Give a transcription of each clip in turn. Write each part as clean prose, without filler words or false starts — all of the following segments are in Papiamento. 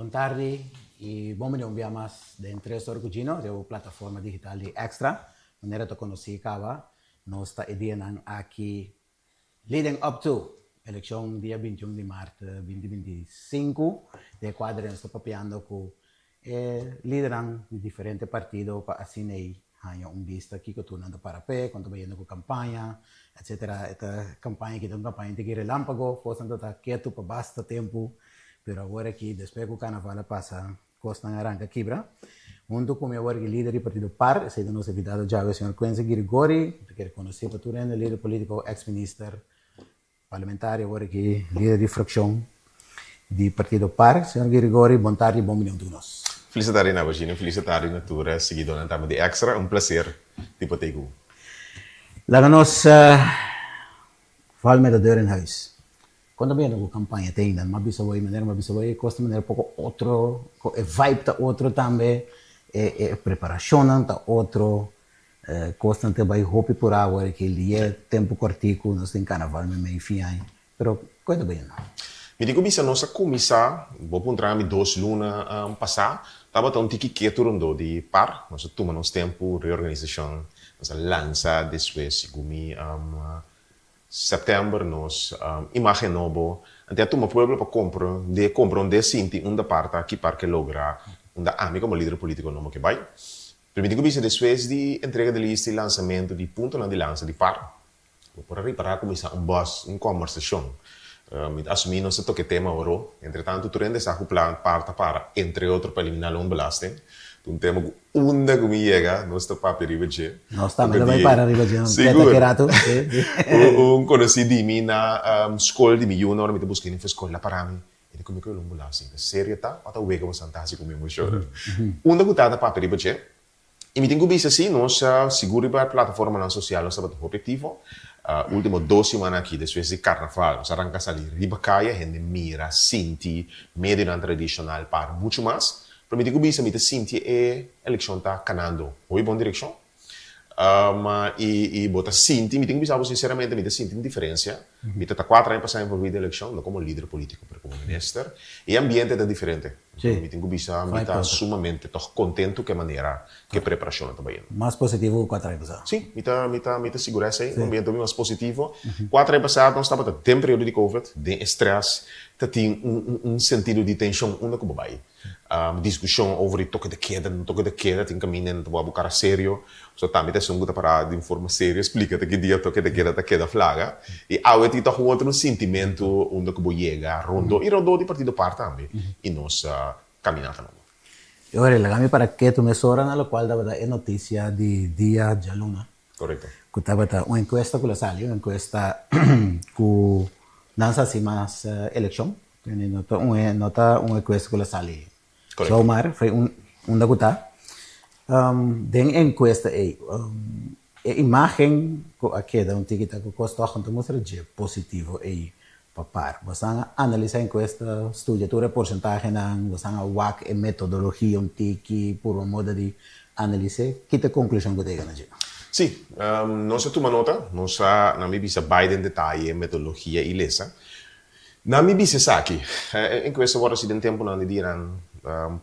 Bon tardi y bon bini un bia mas den Tres Ora cu Gino, riba plataforma digital di Extra. Manera ta conoci caba, nos ta e dianan aki leading up to eleccion dia 21 di maart 2025. Den e cuadro nos ta papiando cu e lidernan di diferente partido pa asina ei haña un bista kiko tur nan ta para p'e, kon ta bayendo ku kampaña, etsetera. E ta kampaña aki ta un kampaña tiki relámpago, kosnan ta ta ketu pa basta tempu, pero awor aki despues ku karnaval a pasa kosnan a ranka kibra. Huntu ku mi awor aki lider di partido par, esei ta nos invitado djawe, señor Quincy Girigori, ta kere konosí pa tur hende, lider polítiko, eks minister, Parlamentario awor aki lider di fraccion di partido par, señor Girigori, bon tardi y bon bini hunto cu nos. Felis tardi na bo Gino, felis tardi na tur siguidornan tambe di Extra, un placer di por tei cu bo. Laga nos val met de deur in huis. Con ta bini cu campaña te ainda? M'a bisa bo e manera, m'a bisa bo e cos ta manera poco otro, e vibe ta otro tambe, e preparacionnan ta otro. Kosnan ta bai hopi por awa di kel dia, tempu kòrtiku, nos tin karnaval meimei fin aña, pero koe ta bai no? Mi tin ku bisa nos a kuminsá, bo puntra mi dos luna pasá, tabata un tiki ketu rondó di par, nos a tuma nos tempu, reorganisashon, nos a lansa despues segun mi sèptèmber nos imágen nobo, anto a tuma pueblo pa komprondé, komprondé sinti unda par ta, ki par ke logra, unda ami komo lider polítiko nobo ke bai. Permiti ku bisa despues di entrega di lista i lansamentu di puntonan di lansa di par, bo por a ripará kuminsá un bòs, un kòmbersashon. Mi ta asumí nos ta toka e tema oro. Entretantu tur hende sa ku plan par ta para, entre otro pa eliminá loonbelasting. Ta un tema ku unda ku mi yega nos ta papia riba dje. Nos tambe ta bai para riba dje un keta ki ratu. Un konosí di mi na skol di mi yunan ora mi ta buska hende for skol a para mi. E di come ku e lo belasting ta serio ta o ta wega bo san ta hasi ku mi emoshonnan. Unda ku tata papia riba dje i mi tin ku bisa si nos sigur riba e plataformanan sosial nos tabata hopi aktivo. Ultimo dos siman aki despues di karnaval nos a ranka sali riba kaya hende mira sinti medionan tradishonal para muchu mas. Pero mi tin ku bisa mi ta sinti e elekshon ta kanando hopi bon direkshon. I bo ta sinti, mi tin ku bisa bo sinseramente, mi ta sinti un diferensia. Mi ta ta kuater aña pasá envolví den elekshon, no komo lider polítiko, pero komo minister. E ambiente ta diferente. Mi tin ku bisa, mi ta sumamente tòg kontentu ku e manera ku e preparashonnan ta bayendo. Mas positivo ku kuater aña pasá? Sí, mi ta, mi ta, mi ta sigurá esei. Un ambiente hopi mas positivo. Kuater aña pasá nos tabata den periodo di covid, den e strès, ta tin un, un sentido di tenshon unda ku bo bai. Diskushon over di toke de keda, no toke de keda, tin kaminda nan ta wak bo kara serio. So tambe ta esun ku ta pará di un forma serio splika ta ki dia toke de keda ta keda flaga. I awe tin tòg un otro sintimentu unda ku bo yega rondó i rondó di partido par tambe i nos kaminata nobo. E ora laga mi para ketu mesora na lokual tabata e notisia di dia djaluna. Korekto. Ku tabata un enkuesta ku lo sali, un enkuesta ku nan sa hasi mas elekshon. No ta un no ta un enkuesta ku lo sali zomaar, fue un unda ku ta. Den e enkuesta ei e imagen ku a keda un tiki ta ku kos tòg no ta mustra dje positivo ei pa par. Bosan a analisá e enkuesta, studia tur e porsentahenan, bosan a wak e metodologia un tiki purba moda di analis'é. Ki ta e konklushon ku ta yega na dje? Sí, nos a tuma nota, nos a, nan mi bisa bai den detaye metodologia i lesa. Nan mi bisa esaki, e enkuesta wòrdu hasi den tempunan di dianan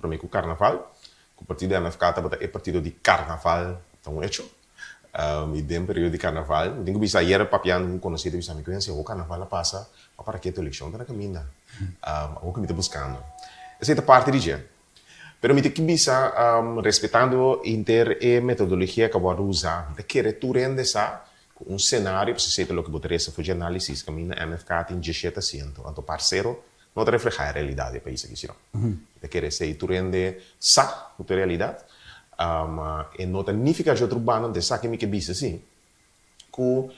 promé ku karnaval, ku partido MFK tabata e partido di karnaval ta un echo. I den periodo di karnaval, mi tin ku bisa ayer papiando ku un konosí ta bisa mi ku hende awor karnaval a pasa, ma para ke tu elekshon ta na kaminda? Awor ku mi ta buskando. Esei ta parti di dje. Pero mi ta ke bisa, respetando henter e metodologia ku a wòrdu usá, mi ta kere tur hende sa ku un senario, pasobra esei ta loke bo ta resa for dje análisis, kaminda MFK tin diesshete asiento, anto par sero no ta reflehá e realidat di e pais aki, sino mi ta kere esei tur hende sa ku ta e realidat. E no ta nifiká dje otro banda, anto esaki mi ke bisa si, ku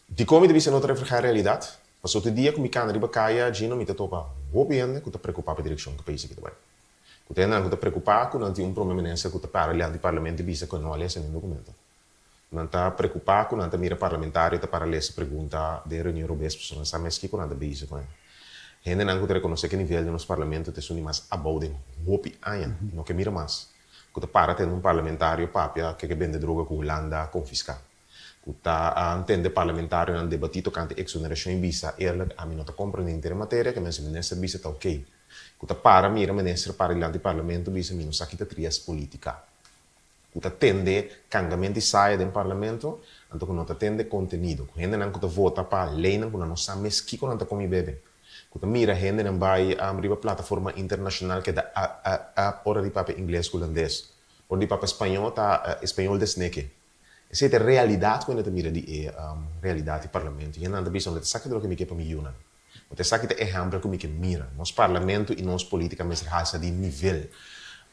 dikon mi ta bisa no ta reflehá e realidat? Pasobra tur dia ku mi kana riba kaya, Gino, mi ta topa hopi hende ku ta preokupá pa e direkshon ku e pais aki ta bai. Ku ta hendenan ku ta preokupá ku nan tin un prome minister ku ta para dilanti parlamento i bisa ku e no a lesa nin dokumento. Nan ta preokupá ku nan ta mira parlamentario ta para lesa pregunta den reunion robes pasobra nan sa mes kiko nan ta bezig ku nan. Hendenan ku ta rekonosé ku e nivel di nos parlamento ta esun di mas abou den hopi aña i no ke mira mas. Ku ta para tende un parlamentario papia ke ke bende droga ku Hulanda konfiská. Ku ta tende parlamentarionan debatí tokante eksonerashon i bisa eerlijk ami no ta komprendé henter e materia ke men si minister bisa ta okey. Ku ta para mira minister para dilanti parlamento bisa mi no sa kita trias politica. Ku ta tende kangamento di saya den parlamento, anto ku no ta tende kontenido. Ku hendenan ku ta vota pa leinan ku nan no sa mes kiko nan ta komi bebe. Ku ta mira hendenan bai riba plataforma internashonal keda a a a ora di papia ingles ku hulandes. Ora di papia spañó ta español desneke. Esei ta e realidat ku hende ta mira di e realidat di parlamento. I hendenan ta bisa, No ta esaki ta loke mi ke pa mi yunan. No ta esaki ta ehèmpel ku mi ke mira. Nos parlamento i nos polítika mester halsa di nivel.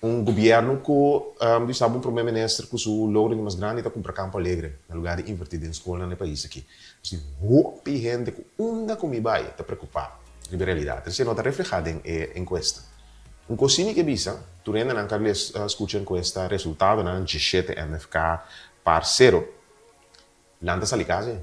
Un gobièrnu ku di sa un promé minister ku su logro di mas grandi ta kumpra Campo Alegre na lugá di invertí den skolnan na e pais aki. Nos tin hopi hende ku unda ku mi bai ta preokupá riba e realidat. Esei no ta reflehá den e enkuesta. Un kos sí mi ke bisa, tur hendenan ku a skucha enkuesta resultadonan 17 MFK par sero, Nan ta sali kasi.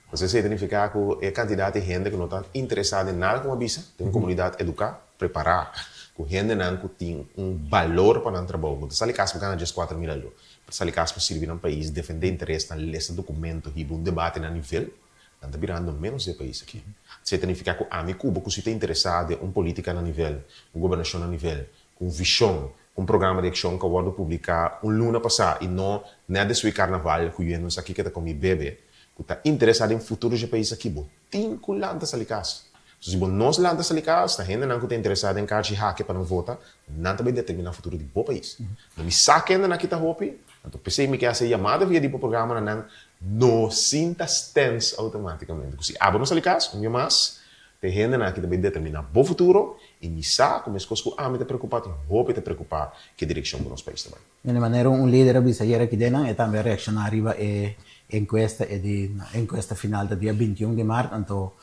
Pues esei ta nifiká ku e kantidat di hende ku no ta interesá den nada ku a bisa, den un komunidat eduká, prepará, ku hendenan ku tin un balor pa nan trabou, ku ta sali kas pa gana djes 4000 euro, pa sali kas pa sirbi nan pais, defendé interesnan, lesa dokumento, hiba un debate na nivel, nan ta birando ménos di e pais aki. Esei ta nifiká ku ami ku bo ku si ta interesá den un polítika na nivel, un gobernashon na nivel, ku un vishon, ku un programa di akshon ku a wòrdu publiká un luna pasá i no nèt despues di karnaval ku yu nos aki ke ta komi bebe, ku ta interesá den futuro dje pais aki, bo tin ku lanta sali kas. So si bo nos lanta sali kas, ta hendenan ku ta interesá den karchi hake pa nan vota, nan ta bai determiná futuro di bo pais. No mi sa kendenan aki ta hopi, anto p'esei mi ke hasi e yamada via di bo programa na nan, no sinta stens outomátikamente ku si abo no sali kas, un bia mas, Ta e hendenan aki ta bay determina bo futuro y mi sa cu mescos cu ami ta preocupa tin hopi ta preocupa ke direccion cu nos pais ta bay. Di manera un lider a bisa ayer aki den nan e tambe a reacciona riba e encuesta e di encuesta final ta dia 21 di maart anto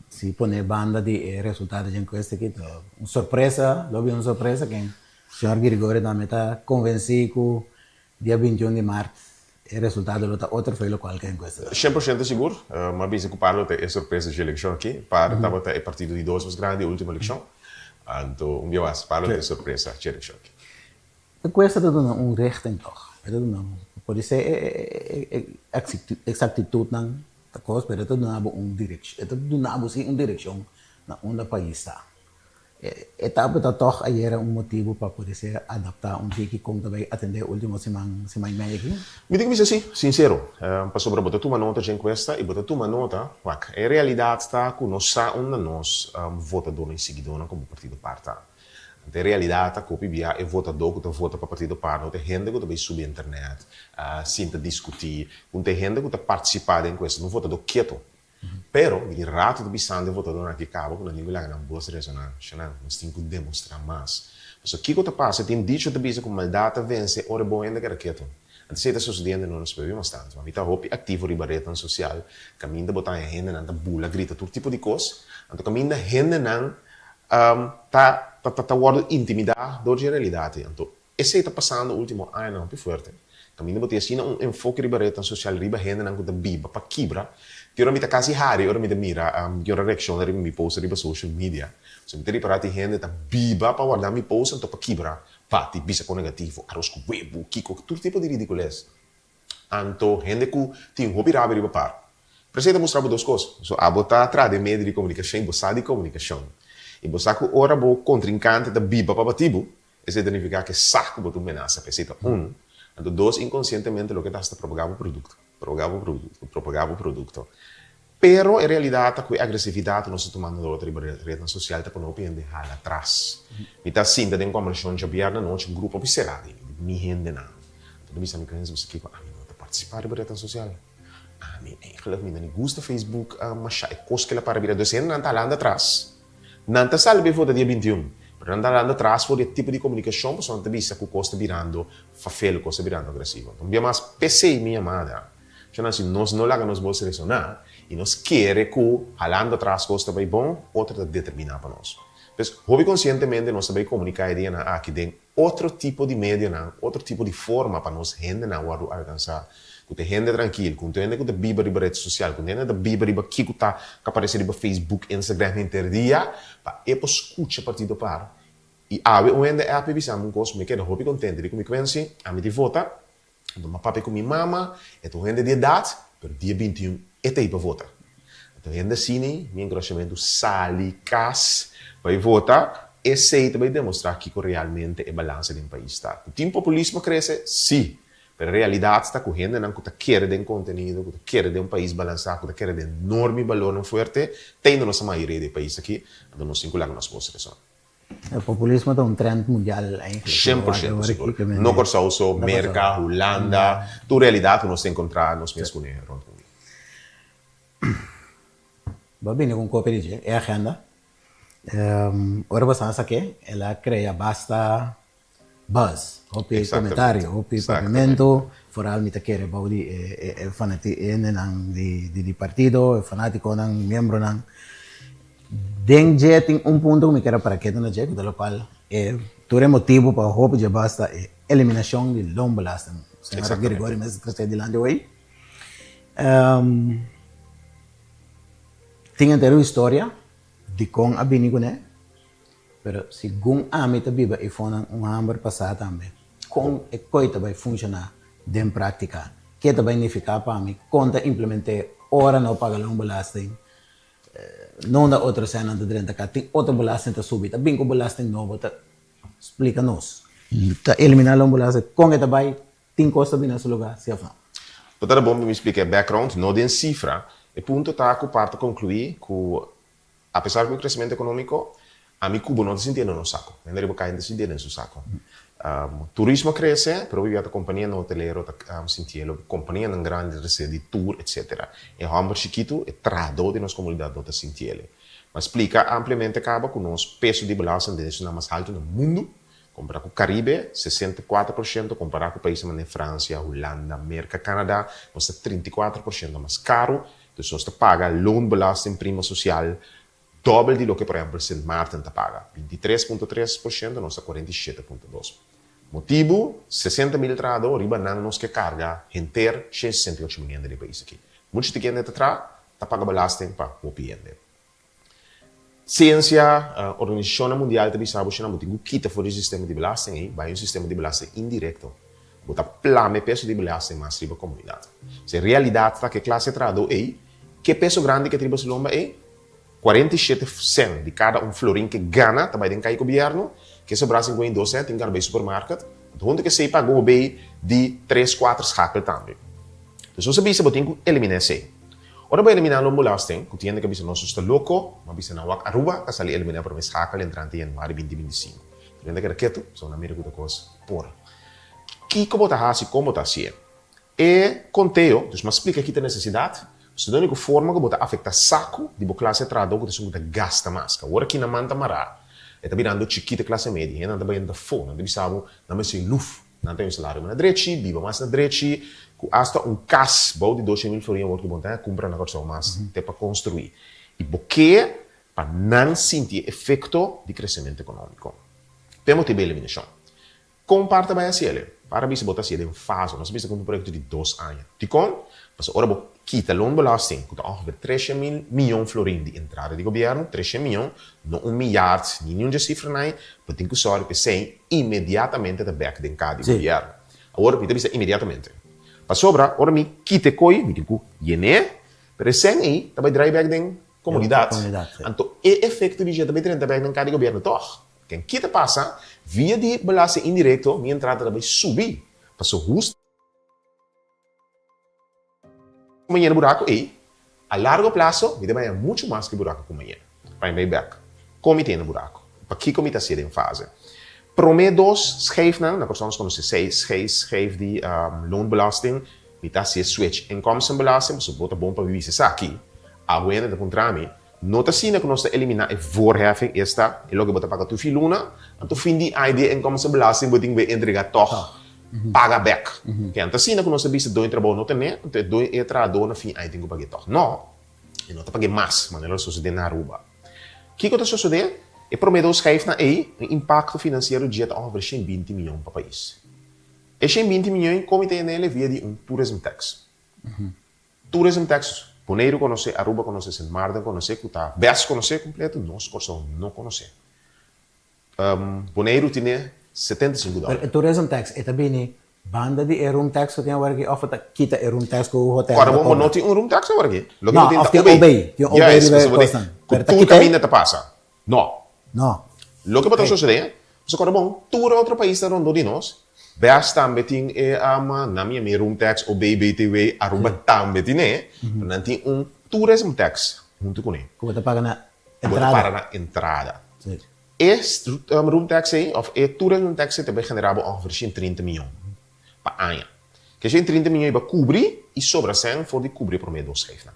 si pone banda di e resultado dje encuesta aki ta un sorpresa lo bin un sorpresa ken señor Girigorio tambe ta convenci cu Dia 21 di mart e resultado lo ta otro fo'i lokual ku e enkuesta ta. 100% sigur. M'a bisa ku par lo ta e sorpresa dje elekshon aki. Par tabata e partido di dos mas grandi e ultimo elekshon. Anto un bia mas, par lo ta e sorpresa dje elekshon aki. Enkuesta ta duna un richting tòg. E ta duna un, podisé e eksaktitutnan ta kos, pero e ta duna bo un direkshon, e ta duna bo si un direkshon na unda pais ta. E tabata tòg ayera un motibu pa podisé adaptá un tiki kon ta bai atendé último siman, siman i medio aki? Mi tin ku bisa si, sinsero, pasobra bo ta tuma nota dje enkuesta i bo ta tuma nota, wak, e realidat ta ku nos sa unda nos votadónan i siguidónan komo Partido par ta. Anto e realidat ta ku hopi bia e votadó ku ta vota pa Partido par no ta e hende ku ta bai subi internet, sinta diskutí, ku no ta e hende ku ta partisipá den enkuesta, ta un votadó keto. Pero, mi tin rato ta bisando e votadónan aki kaba ku nan tin ku laga nan bos resoná. Shanan, nos tin ku demostrá mas. Pasobra kiko ta pasa? Tin dicho ta bisa ku maldat ta vense ora e bon hende keda ketu. Anto esei ta sosodiendo no nos pueblo mas tantu. Mi ta hopi aktivo riba retnan sosial, kaminda bo ta haña hendenan ta bula, grita tur tipo di kos. Anto kaminda hendenan ta ta wòrdu intimidá dor dje realidat ei. Anto Esei ta pasando ultimo añanan hopi fuerte. Kaminda bo tin asina un enfoke riba retnan sosial, riba hendenan ku ta biba pa kibra, ki ora mi ta kasi hari ora mi ta mira ki ora reakshonnan riba mi post riba social media. So mi ta ripará tin hende ta biba pa warda mi post anto pa kibra, bati, bisa kon negativo, aros ku webu, kiko, tur tipo di ridicules. Anto hende ku tin hopi rabia riba par. Pero esei ta mustra bo dos kos. So abo ta traha den medio di komunikashon i bo sa di komunikashon. I bo sa ku ora bo kontrinkante ta biba pa bati bo, Esei ta nifiká ku e sa ku bo ta un menasa pa esei ta un. Anto dos, inkonsientemente loke ta hasi ta propagá bo produkto, propagá bo produkto, propagá bo produkto. Pero e realidat ta ku e agresividat ku nos ta tumando dor riba retnan sosial ta pone hopi hende hala atras. Mi ta sinta den kombersashon djabièrnè anochi, un grupo hopi será di mi hendenan. Anto ta bisa mi ku hende, bo sa kiko? Ami no ta partisipá riba retnan sosial. Ami eigenlijk mi no ni gusta Facebook mashá e kos ku el a para bira. Dus hendenan ta halando atras. Nan ta sali bay vota dia 21, pero nan ta halando atras for di e tipo di komunikashon pasobra nan ta bisa ku kos ta birando fafel, kos ta birando agresivo. Anto un bia mas p'esei mi yamada, shonnan si nos no laga nos bos resoná i nos kere ku halando atras kos ta bay bon, otro ta determiná pa nos. Pues hopi konsientemente nos ta bay komuniká e dianan aki den Otro tipo di medionan, otro tipo di forma pa nos hendenan wòrdu alkansá, ku ta hende trankil, ku ta hende ku ta biba riba ret sosial, ku ta hende ta biba riba kiko ta ku aparesé riba Facebook, Instagram henter dia, pa e por skucha Partido par. I awe un hende app bisa mi un kos, mi keda hopi kontento di ku mi kwensi, ami di vota, Anto m'a papia ku mi mama, e ta un hende di edat, pero dia 21 e ta ei pa vota. Anto hende asina, mi enkurashamentu sali kas bai vota, esei ta bai demostrá kiko realmente e balansa den pais ta. Ku tin populismo krese? Sí. Pero e realidat ta ku hendenan ku ta kere den kontenido, ku ta kere den un pais balansá, ku ta kere den norma i balornan fuerte, ta ainda nos a mayoria di e pais aki, anto nos tin ku laga nos bos resoná. E populismo ta un trend mundial eigenlijk. 100% sigur. No Kòrsou so, Merka, Hulanda, tur realidat ku nos ta enkontrá nos mes kuné rònt mundu. Bo a bini ku un kopia di dje, e agenda. Ora bo sa sak'é, el a krea basta buzz, hopi komentario, hopi papiamentu. Foral mi ta kere bou di e hendenan di partido, e fanátikonan, miembronan. Den dje tin un punto ku mi kere para ketu na dje, ku ta lokual e tur e motibu pa hopi dje buzz ta e eliminashon di loonbelasting. Señor Girigorie mes a trese dilanti hoy. Tin henter un historia dikon a bini kuné, pero segun ami ta biba e fonan un hamber pasá tambe. Kon e koi ta bai funshoná den práktika? Ke ta bai nifiká pa mi? Kon ta implement'é ora no paga loonbelasting? Nunda otro sènnan ta drenta ka? Tin otro belasting ta subi? Ta bin ku belasting nobo? Ta splika nos. Ta eliminá loonbelasting? Kon e ta bai? Tin kos ta bini na su lugá, si òf no? Bo ta bon pa mi splika e background, no den sifra. E punto ta ku par ta konkluí ku apesar ku e kresementu ekonómiko, ami ku bo no ta sintié na nos sako. Hende riba kaya no ta sintié den su sako. Turismo a krese, pero hopi bia ta kompanianan hotelero ta sintié lo, kompanianan grandi ta rese di tur etsetera. E hòmber chikitu, e trahadó di nos komunidat no ta sintié. Mi a splika ampliamente kaba ku nos peso di belasting den esunnan mas haltu na mundu. Kompará ku Karibe, 64%, kompará ku paisnan manera Fransia, Hulanda, Merka, Kanada, nos ta 34% mas karu. Dus nos ta paga loonbelasting, prima sosial, dòbel di loke por ehèmpel Sint Maarten ta paga, 23.3%, nos ta 47.2. Motibu, 60 mil trahadó, riba nan nos ke karga henter 168 mil hende den e pais aki. Muchu tiki hende ta traha, ta paga belasting pa hopi hende. Siensia, Organisashonnan Mundial ta bisa bo shina bo tin ku kita for di sistema di belasting ei bai un sistema di belasting indirekto. Bo ta plama e peso di belasting mas riba komunidat. Se realidat ta ku e klase trahadó ei, ke peso grandi ke ta riba su lomba ei, 47 sènt di kada un florin ke gana ta bai den kai gobièrnu, ke sobrá 52 sènt tin ku bai supermarket, anto huntu ku esei paga hobei di tres kuater schakel tambe. Dus nos a bisa bo tin ku eliminá esei. Ora bo eliminá loonbelasting, ku tin hende ku a bisa nos nos ta loko, mi a bisa nan wak Aruba ta sali eliminá promé schakel entrante januari 2025. Tur hende a keda ketu, pasobra nan mira ku ta kos por. Kiko bo ta hasi, kon bo ta hasié? E konteo, dus mi a splika ki ta nesesidat, pasobra e úniko forma ku bo ta afektá saku di bo klase trahadó ku ta esun ku ta gasta mas. Awor aki nan man ta mará, e ta birando chikito e klase medio, hendenan ta bayendo afó, nan ta bisa bo nan mester luf. Nan ta un salario mas na drechi, biba mas na drechi, ku asta un kas bou di 200 mil florin awor ku bo no ta kumpra na Kòrsou mas te pa konstruí. I bo ke pa nan sinti e efekto di kresementu ekonómiko. P'e motibu e eliminashon. Kon par ta bai hasi el? Par a bisa bo ta hasié den fase. Nos a bisa ku un proyekto di dos aña. Dikon? Pasobra ora bo kita loonbelasting, ku ta ongeveer 300 mil miyon florin di entrada di gobièrnu, 300 miyon, no un milyard, ni niun dje sifranan ei, bo tin ku sòru pa esei inmediatamente ta bèk den ka di gobièrnu. Awor, mi ta bisa inmediatamente. Pasobra ora mi kita e koi, mi tin ku yen'é, pero e sèn ei ta bai drai bèk den komunidat. Anto e efekto di dje ta bai drenta bèk den ka di gobièrnu tòg. Ken ki ta pasa? Via di belasting indirekto mi entrada ta bai subi. Pasobra husto ku mi yena buraku ei, a largo plaso mi ta bai haña muchu mas ku e buraku ku mi yena. Pa mi bai bèk, kon mi ta yena buraku? Pakiko mi ta hasié den fase? Promé dos schijfnan, na Kòrsou nos konosé seis schijf di loonbelasting, mi ta hasié switch inkomstenbelasting, pasobra bo ta bon pa mi bisa esaki. Awe hende ta puntra mi, No ta asina ku nos ta eliminá e voorheffing, esta, e loke bo ta paga tur fin luna, anto fin di aña di e inkomstenbelasting bo tin ku bai entregá tòg paga bèk. Oke, anto asina ku nos ta bisa doño trabou no ten'é, anto e doño e trahadó na fin aña tin ku pag'é tòg. No, e no ta pag'é mas, manera lo sosodé na Aruba. Kiko ta sosodé? E promé dos schijfnan ei, un impakto finansiero dje ta ongeveer 120 mion pa pais. E 120 mion ei komi ta yen'é via di un tourism tax. Tourism tax, Boneiru konosé, Aruba konosé, Sint Maarten konosé, ku ta bèst konosé kompleto, nos Kòrsou no konosé. Boneiru tine 75 dòler. Pero e tourism tax e ta bini Banda di e room tax ku tin awor aki òf bo ta kita e room tax ku hotel Kòrda ta bon bo kobra? no tin un room tax awor aki. Loke No, bo tin òf ta tin OB. OB. Tin OB Yes, riba e pasobra bo tin kosnan. ku Pero ta tur kita e? kaminda ta pasa. No. No. Loke bo ta Oké. sosodé, pasobra kòrda bon, tur e otro paisnan rondó di nos, bes tambe tin e nan mi yama room tax, OB, BTW, Aruba tambe tin e, pero nan tin un tourism tax huntu kuné. Ku bo ta paga na Ku bo ta entrada. para na entrada. Sí. E room tax ei of e tourism tax ei ta bay genera bo ongeveer 130 miyon pa aña. Ke 130 miyon ei ba kubri i sobra sèn for di kubri e prome dos schijfnan.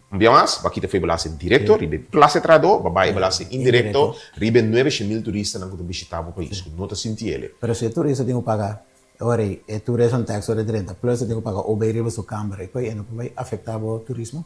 Un bia mas, ba kita for e belasting direkto riba e klase trahadó, ba bai e belasting indirekto riba e 900 mil turistanan ku ta bishita bo pais ku no ta sinti el. Pero si e turista tin ku paga e ora ei e tourism tax ora e drenta plus e tin ku paga OB riba su kamber ei koe e no por bai afekta bo turismo?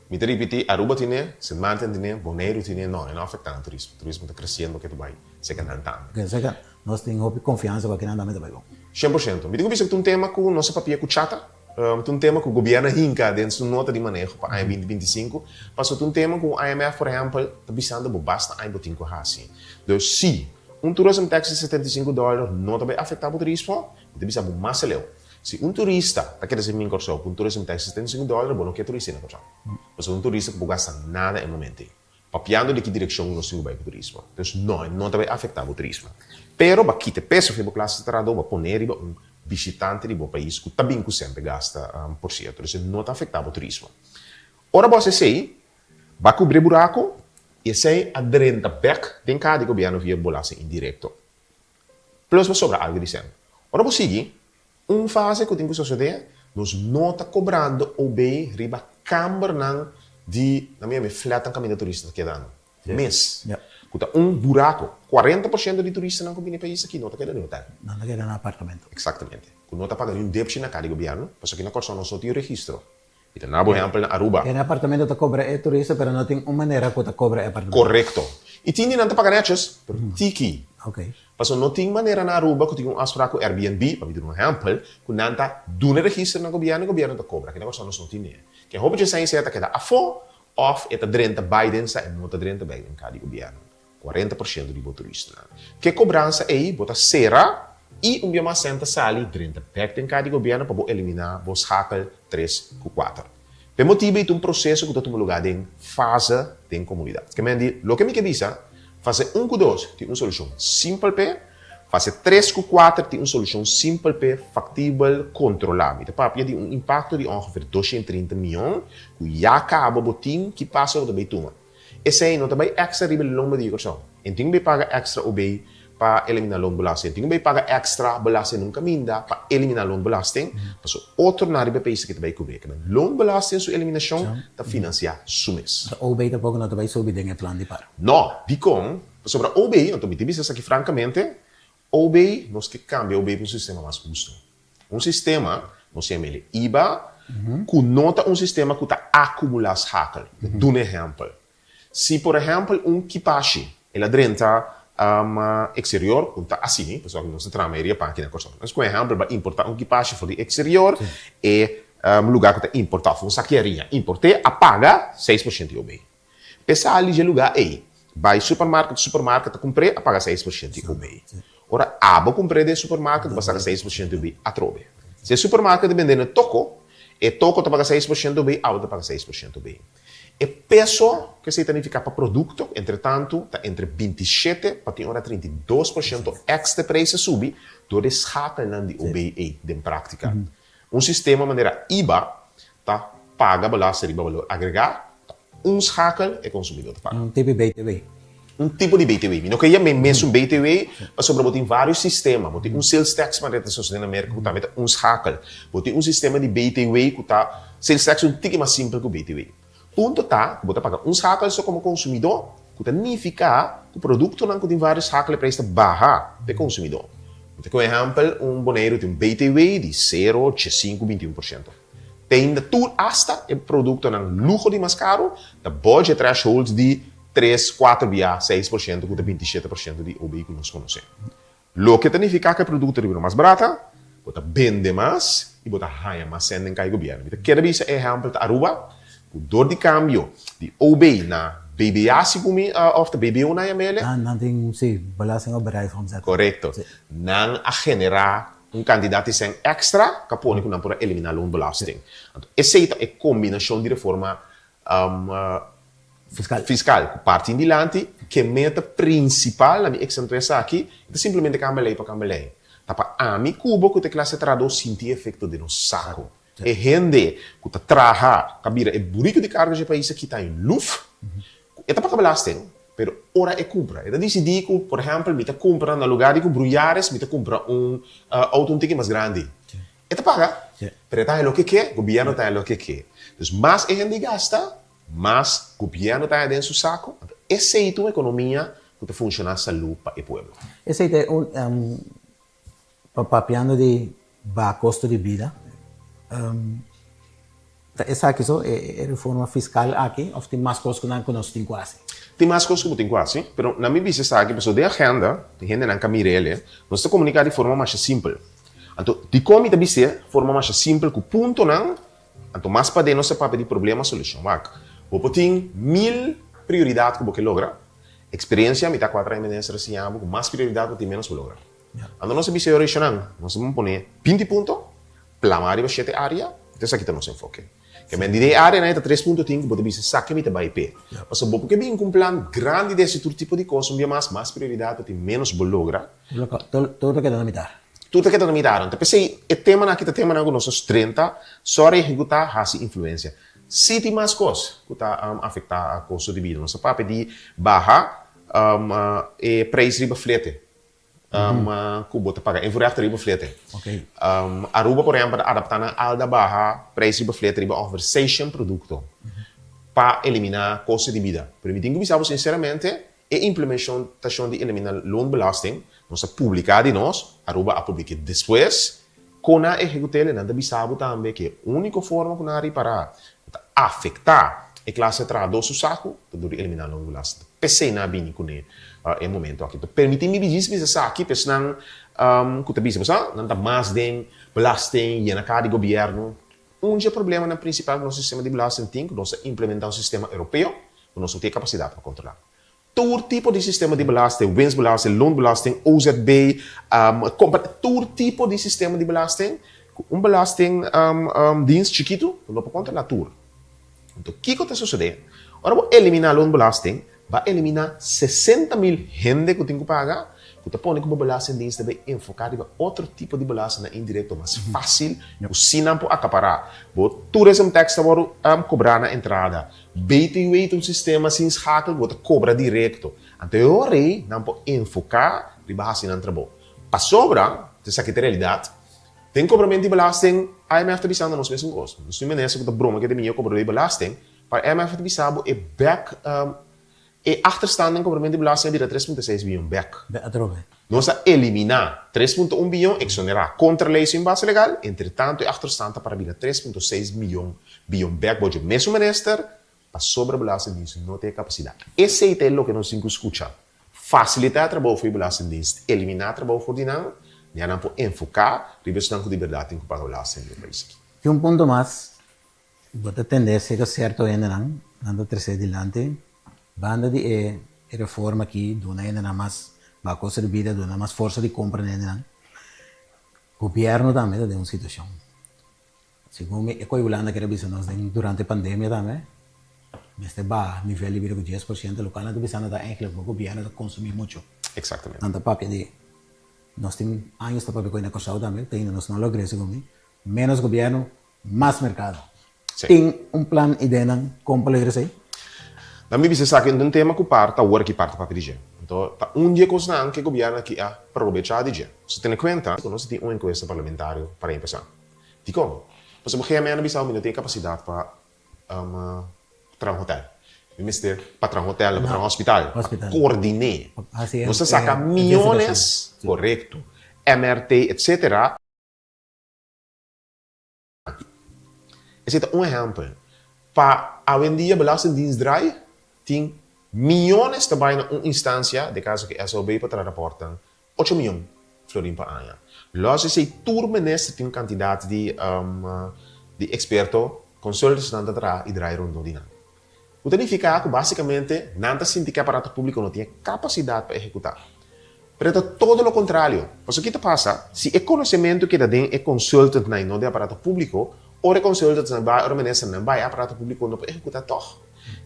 Mi ta ripití, Aruba tine, Sint Maarten tine, Boneiru tine, no, e no afektá nan turismo. Turismo ta kresiendo ke ta bai, seka nan tambe. Oke, seka nos tin hopi konfiansa ku akinan tambe ta bai bon. 100%. Mi tin ku bisa ku ta un tema ku nos a papia ku Chata, ta un tema ku gobièrnu a hinka den su nota di maneho pa aña 2025, pasobra ta un tema ku IMF, por ehèmpel, ta bisando bo basta aña bo tin ku hasi. Dus si un tourism tax di 75 dòler no ta bai afektá bo turismo, mi ta bisa bo mas aleu. Si un turista ta keda sin bin Kòrsou ku un tourism tax di 75 dòler, bo no ke turista na Kòrsou. Pasobra un turista ku por gasta nada e momento ei. Papiando di ki direkshon nos tin ku bai ku turismo. Dus no, e no ta bai afektá bo turismo. Pero bo a kita e peso for bo klase di trahadó, bo a pone riba un bishitante di bo pais ku ta bin ku semper gasta, por sierto. Dus e no ta afektá bo turismo. Ora bo hasi esei, bo a kubri e buraku i esei a drenta bèk den kaha di gobièrnu via belasting indirekto. Plus bo sobra algu di sèn. Ora bo sigui, un fase ku tin ku sosodé, nos no ta kobrando OB riba kambernan di, nan mi yama e flatnan kaminda turista ta keda mes. Ku ta un buraku. 40% di turistanan ku bini e pais aki no ta keda den hotel. Nan ta keda na apartamento. Eksaktamente. Ku no ta paga niun depshi na ka di gobièrnu, pasobra aki na Kòrsou nos no tin registro. Mi ta na bo ehèmpel na Aruba. E apartamento ta kobra e turista pero no tin un manera ku ta kobra e apartamento. Korekto. I tin di nan ta paga nètjes, pero tiki. Pasobra no tin manera na Aruba ku tin un afsprak ku Airbnb, pa mi duna un ehèmpel, ku nan ta duna e registro na gobièrnu i gobièrnu ta kobra. Kende kòrsou nos no tin e. Ken hopi dje esei sea ta keda afó òf e ta drenta bai den sa e no ta drenta bai den ka di gobièrnu. 40% di bo turistanan. Ke kobransa ei bo ta sera i un bia mas sèn ta sali drenta bèk den ka di gobièrnu pa bo eliminá bo schakel tres ku kuater. P'e motibu ei ta un proseso ku ta tuma lugá den fase den komunidat. Ke men di loke mi ke bisa, fase un ku dos tin un solushon simpel p'e, fase tres ku kuater tin un solushon simpel p'e, faktibel, kontrolá. Mi ta papia di un impakto di ongeveer 230 mion ku ya kaba bo tin ki paso bo ta bai tuma. Esei no ta bai extra riba e lomba di Kòrsou. En tin ku bai paga extra OB pa eliminá loonbelasting. En tin ku bai paga extra belasting nun kaminda pa eliminá loonbelasting. Pasobra otronan riba e pais aki ta bai kubri. Kende loonbelasting su eliminashon ta finansiá su mes. Anto OB tampoko no ta bai subi den e plan di par. No. Dikon? Pasobra OB, anto mi ta bisa esaki frankamente, OB, nos ke kambia OB pa un sistema mas hustu. Un sistema, nos yama el IBA, ku no ta un sistema ku ta akumulá schakel. Mi ta duna ehèmpel. Si por ehèmpel un kipashi el a drenta eksterior, ku ta asini, pasobra nos ta traha mayoria pan aki na Kòrsou. Nos ku ehèmpel bai importá un kipashi for di eksterior, e lugá ku ta importá òf un sakiaria import'é a paga 6% di OB. P'e sali dje lugá ei, bai supermarket, supermarket ta kumpr'é a paga 6% di OB. Ora abo kumpr'é den supermarket bo a saka 6% di OB atrobe. Si e supermarket ta bend'é na toko, e toko ta paga 6% di OB, abo ta paga 6% di OB. E peso ku esei ta nifiká pa produkto, entretantu, ta entre 27 pa tin ora 32% èkstra preis a subi dor di e schakelnan di OB ei den práktika. Un sistema manera IBA ta paga belasting riba balor agregá, ta un schakel e konsumidó ta paga. Un tipo di BTW. Un tipo di BTW. Mi no ke yam'é mesun BTW pasobra bo tin vários sistema. Bo tin un sales tax manera ta sosodé na Merka ku tambe ta un schakel. Bo tin un sistema di BTW ku ta, sales tax un tiki mas simpel ku BTW. Punto ta ku bo ta paga un schakel so komo konsumidó ku ta nifiká ku produktonan ku tin vários schakel e preis ta baha pa e konsumidó. Mi ta ku un ehèmpel, un Boneiru tin un BTW di sero, 5, 21%. Te ainda tur asta e produktonan luho di mas karu ta bo dje threshold di tres, kuater bia 6% ku ta 27% di OB ku nos konosé. Loke ta nifiká ku e produkto ta bira mas barata, bo ta bende mas i bo ta haña mas sèn den kai gobièrnu. Mi ta kere bisa e ehèmpel ta Aruba, ku dor di kambio di OB na BBA segun mi òf ta BBO nan yam'el. Nan tin, sí, belasting op bedrijfsomzet. Korekto. Nan a generá. Un kantidat di sèn èkstra ka pone ku nan por a eliminá loonbelasting. Anto esei ta e kombinashon di reforma fiskal ku parti dilanti ku e meta prinsipal, na mi eksentuá esaki, e ta simplemente kambia lei pa kambia lei. Ta pa ami ku bo ku ta e klase trahadó sinti e efekto den nos saku. E hende ku ta traha ka bira e buriku di karga dje pais aki ta in luf ku e ta paga belasting, pero ora e kumpra e ta disidí ku por ehèmpel mi ta kumpra na lugar di kumpra un Yaris mi ta kumpra un outo un tiki mas grandi. E ta paga, pero e ta haña loke ke, gobièrnu ta haña loke ke. Dus mas e hende gasta, mas gobièrnu ta haña den su saku. Anto esei ta un ekonomia ku ta funshoná salú pa e pueblo. Esei ta un Pa papiando di baha kosto di bida, ta esaki so e reforma fiskal aki òf tin mas kos ku nan ku nos tin ku hasi? Tin mas kos ku bo tin ku hasi, pero na mi bisa esaki pasobra den agenda tin hendenan ka mira el, nos ta komuniká di forma masha simpel. Anto dikon mi ta bis'é forma masha simpel ku puntonan, anto mas paden nos ta papia di problema solushon. Wak, bo por tin mil prioridat ku bo ke logra, eksperensia mi ta kuater aña minister a siña bo ku mas prioridat bo tin ménos bo logra. Anto nos a bisa e orashonnan, nos a pone binti punto, plama riba shete área, anto esaki ta nos enfoke. Ke men di den e áreanan e ta tres punto tin ku bo ta bisa esaki mi ta bai p'e. Pasobra bo por ke bin ku un plan grandi di hasi tur tipo di kos, un bia mas, mas prioridat bo tin, ménos bo logra. Tur ta keda na mitar. Tur ta keda na mitar. Anto p'esei e temanan aki ta temanan ku nos a strenta, sòri ehekutá, hasi influensia. Si tin mas kos ku ta afektá kosto di bida. Nos a papia di baha e preis riba flete. Ku bo ta paga invoerrecht riba flete. Aruba por ehempel ta adaptá nan alda baha preis riba flete riba ongeveer seishent produkto pa eliminá kosto di bida. Pero mi tin ku bisa bo sinseramente e implementashon di eliminá loonbelasting nos a publiká di nos, Aruba a publik'é despues, kon nan a ehekut'é nan ta bisa bo tambe ku e úniko forma ku nan a ripará ku ta afektá e klase trahadó su saku ta dor di eliminá loonbelasting. P'esei nan a bini kuné e momento aki. Ta permití mi djis bisa esaki pa esnan ku ta bisa, pasobra nan ta mas den belasting, yena kara di gobièrnu. Un dje problemanan prinsipal ku nos sistema di belasting tin ku nos a implementá un sistema europeo ku nos no tin e kapasidat pa kontrolá. Tur tipo di sistema di belasting, winstbelasting, loonbelasting, OZB, tur tipo di sistema di belasting, ku un belastingdienst chikitu no por kontrolá tur. Anto kiko ta sosodé? Ora bo eliminá loonbelasting, bo a eliminá sesenta mil hende ku tin ku paga, ku ta pone ku bo belastingdienst ta bai enfoká riba otro tipo di belastingnan indirekto mas fásil ku si nan por akapará. Bo tourism tax ta wòrdu kobrá na entrada. BTW ta un sistema sin schakel ku bo ta kobra direkto. Anto e ora ei nan por enfoká riba hasi nan trabou. Pasobra, esaki ta e realidat, Den kobramentu di belasting, IMF ta bisando nos mesun kos. Nos tin minister ku ta broma ku e ta mihó kobradó di belasting, pero IMF ta bisa bo e bèk, e achterstand den kobramentu di belasting a bira 3.6 bion bèk. Atrobe. Nos a eliminá 3.1 bion, eksonerá kontra lei sin base legal, entretantu e achterstand ta para bira 3.6 mion bion bèk bo dje mesun minister, pasobra Belastingdienst no tin e kapasidat. Esei ta e loke nos tin ku skucha. Fasilitá e trabou for di Belastingdienst, eliminá trabou for di nan, ya nan por enfoká riba esnan ku di bèrdat tin ku paga belasting den e pais aki. Tin un punto mas, bo ta tende seka sierto hendenan, nan ta trese dilanti, banda di e reforma aki duna hendenan mas baha kosto di bida, duna mas forsa di kompra na hendenan, gobièrnu tambe ta den un situashon. Segun mi, e koe Hulanda kere bisa nos den durante pandemia tambe, mester baha nivel di bida ku 10%, lokual nan ta bisando ta eigenlijk bo gobièrnu ta konsumí muchu. Exactamente. Nan ta papia di, nos tin años ta papia ku na Kòrsou tambe, te ainda nos no logr'é segun mi, ménos gobièrnu, mas merkado. Sí. Tin un plan ideanan kon pa logra esei? Nan mi bisa esaki un tema ku par ta awor aki par ta papia di dje. Anto ta un di e kosnan ku e gobièrnu aki a probechá di dje. Si tene kuenta ku nos a tin un enkuesta parlamentario para empesá. Dikon? Pasobra GMN a bisa mi no tin e kapasidat pa traha un hotel. Mi mester pa traha un hotel, pa traha un hospital, pa koordiné. Nos ta saka miónes, korekto, MRT, etsetera. Esei ta un ehèmpel. Pa awendia Belastingdienst draai, tin miónes ta bai na un instansia, den kaso ku SOB pa traha rapòrtnan, Ocho mion florin pa aña. Los esei tur minister tin un kantidat di di eksperto, consultants nan ta traha i draai rondó di nan. Ku ta nifiká ku basikamente nan ta sinti ku e aparato públiko no tin e kapasidat pa ehekutá. Pero e ta todo lo contrario. Pasobra ki ta pasa? Si e conocemento keda den e consultantnan y no den aparato publico, ora e consultantnan bai, ora ministernan bai, e aparato publico no por ehecuta tog.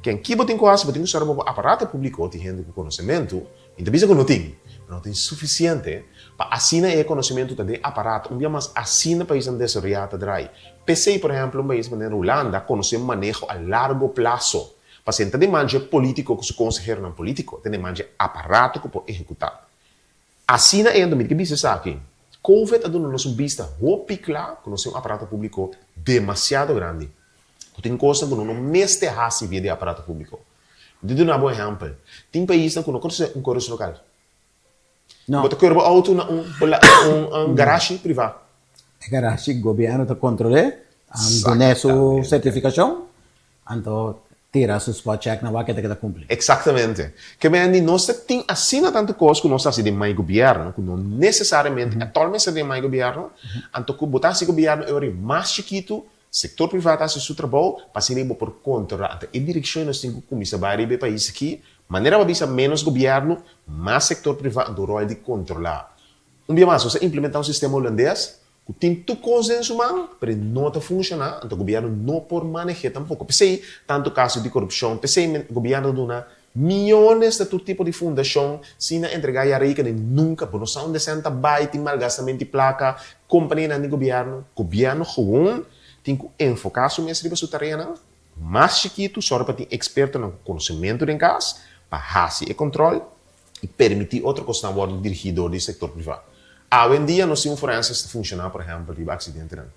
Ken ki bo tin cu haci? Bo tin cu sora bo aparato publico tin hende cu conocemento, mi ta bisa cu no tin, pero no tin suficiente pa asina e conocemento ta den aparato. Un bia mas asina paisnan desaroya ta draai. P'esey, por ehemplo, un pais manera Hulanda conoce maneho a largo plazo. Pasobra e ta den man dje polítiko ku su konseheronan polítiko, e ta den man dje aparato ku por ehekutá. Asina e anto mi ke bisa esaki, Covid a duna nos un bista hopi kla ku nos tin un aparato públiko demasiado grandi, ku tin kosnan ku no no mester hasi via di e aparato públiko. Mi ta duna bo un ehèmpel, tin paisnan ku no konosé un kòrdes lokal. Bo ta kòr bo outo na un garashi privá. E garashi gobièrnu ta kontrol'é, dun'é su sertifikashon. Anto tira su spot check na wak e ta keda cumpli. Exactamente. Ke men di nos ta tin asina tanto cos cu nos ta haci den mai gobierno cu no necesariamente atol mester den mai gobierno, anto cu bo ta haci gobierno e ora mas chikito, sector priva ta haci su trabou pa asina bo por controla. Anto e direccion nos tin cu cuminsa bay riba e pais aki, manera bo a bisa menos gobierno, mas sector priva anto rol di controla. Un bia mas nos a implementa un sistema Holandes Ku tin tur kos den su man, pero e no ta funshoná, anto gobièrnu no por maneh'é tampoko. P'esei tantu kaso di korupshon, p'esei gobièrnu ta duna miónes na tur tipo di fundashon sin nan entregá ya reken i nunka bo no sa unda esei nan ta bai, tin malgastamentu di plaka, kompanianan di gobièrnu. Gobièrnu gewoon tin ku enfoká su mes riba su tareanan mas chikitu, sòru pa tin ekspertonan ku konosementu den kas pa hasi e kòntròl. i permití otro kosnan wòrdu dirigí dor di sektor privá. Awendia nos tin un forenses ta funshoná, por ehèmpel, riba aksidentenan.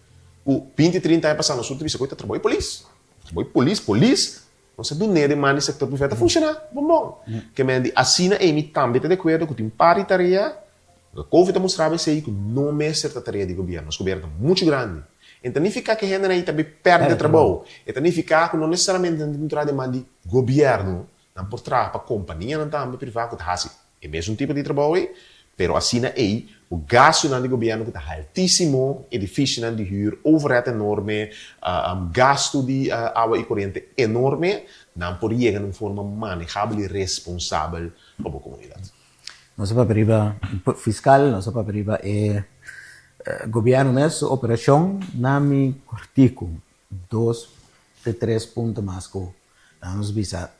Ku binti, trinta aña pasá nos tur ta bisa ku e ta trabou di polis. Trabou di polis, polis! Nos a dun'é den man di sektor privá, e ta funshoná bon bon. Ke men di asina ei mi tambe ta di akuerdo ku tin par di tarea, loke Covid ta mustra bo esei, ku no mester ta tarea di gobièrnu. Nos gobièrnu ta muchu grandi. E ta nifiká ku e hendenan ei ta bai pèrdè trabou. E ta nifiká ku no nesesariamente nan tin ku traha den man di gobièrnu. Nan por traha pa kompanianan tambe privá ku ta hasi e mesun tipo di trabou ei, pero asina ei ku gastunan di gobièrnu ku ta haltísimo, edifisionan di hür, overhead enorme, gastu di awa i koriente enorme, nan por yega na un forma manehabel i responsabel pa bo komunidat. Nos a papia riba fiskal, nos a papia riba e gobièrnu mes su operashon na mi kòrtiku dos te tres punto mas ku Nan nos bisa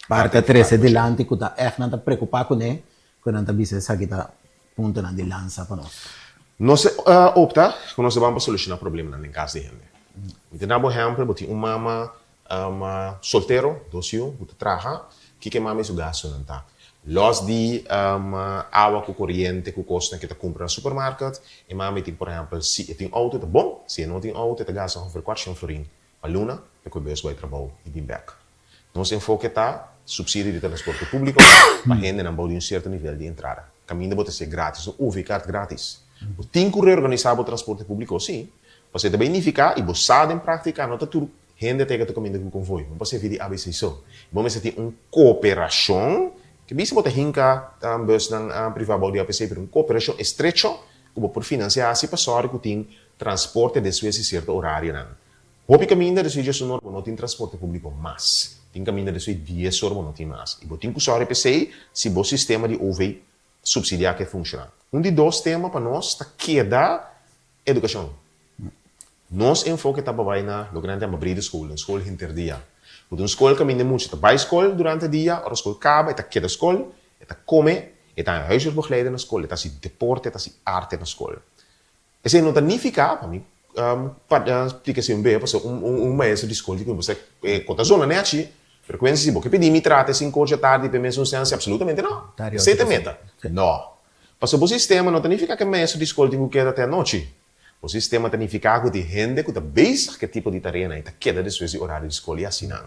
parti a trese dilanti ku ta ègt nan ta preokupá kuné, ku nan ta bisa esaki ta puntonan di lansa pa nos. Nos a opta ku nos ta ban pa solushoná problemanan den kas di hende. Mi ta daba un ehèmpel, bo tin un mama soltero, dos yu, ku ta traha, kiko e mama i su gastunan ta? Lòs di awa ku koriente ku kosnan ku e ta kumpra na supermarket, e mama tin por ehèmpel, si e tin outo e ta bon, si e no tin outo e ta gasta ongeveer kuatrshent florin Pa luna ta ku e bus bai trabou i bin bek. Nos enfoke ta supsidio di transporte públiko pa hendenan bou di un sierto nivel di entrada. Kaminda bo ta ser grátis, un OV-kaart grátis. Bo tin ku reorganisá bo transporte públiko, sí, pasobra e ta bai nifiká i bo sa den práktika no ta tur hende ta yega tur kaminda ku konvoi. Bo por serví di ABC so. Bo mester tin un kooperashon, ke bisa bo ta hinka busnan privá bou di ABC, pero un kooperashon estrecho ku bo por finansiá hasi pa sòru ku tin transporte despues di sierto orarionan. Hopi kaminda despues di dies or bo no tin transporte públiko mas. Tin kaminda despues di dies or bo no tin mas. I bo tin ku sòru p'esei si bo sistema di OV supsidiá ke funshoná. Un di dos tema pa nos ta keda edukashon. Nos enfoke ta pa bai na loke nan ta yama brede scholen, skol henter dia. Ku ta un skol kaminda e mucha ta bai skol durante dia, ora skol kaba e ta keda skol, e ta kome, e ta haña huiswerkbegeleider na skol, e ta hasi deporte, e ta hasi arte na skol. Esei no ta nifiká, pa mi splika esei un bes, pasobra un maestro di skol di ku mi bo sa e ku ta zona nèchi, frekuensia si bo ke pidi mi trata e sinku ocho tardi pa e mesun sensia, apsolutamente no. Esei ta e meta? No. Pasobra bo sistema no ta nifiká ku e maestro di skol tin ku keda te anochi. Bo sistema ta nifiká ku tin hende ku ta bezig ku e tipo di tareanan i ta keda despues di orario di skol i asina.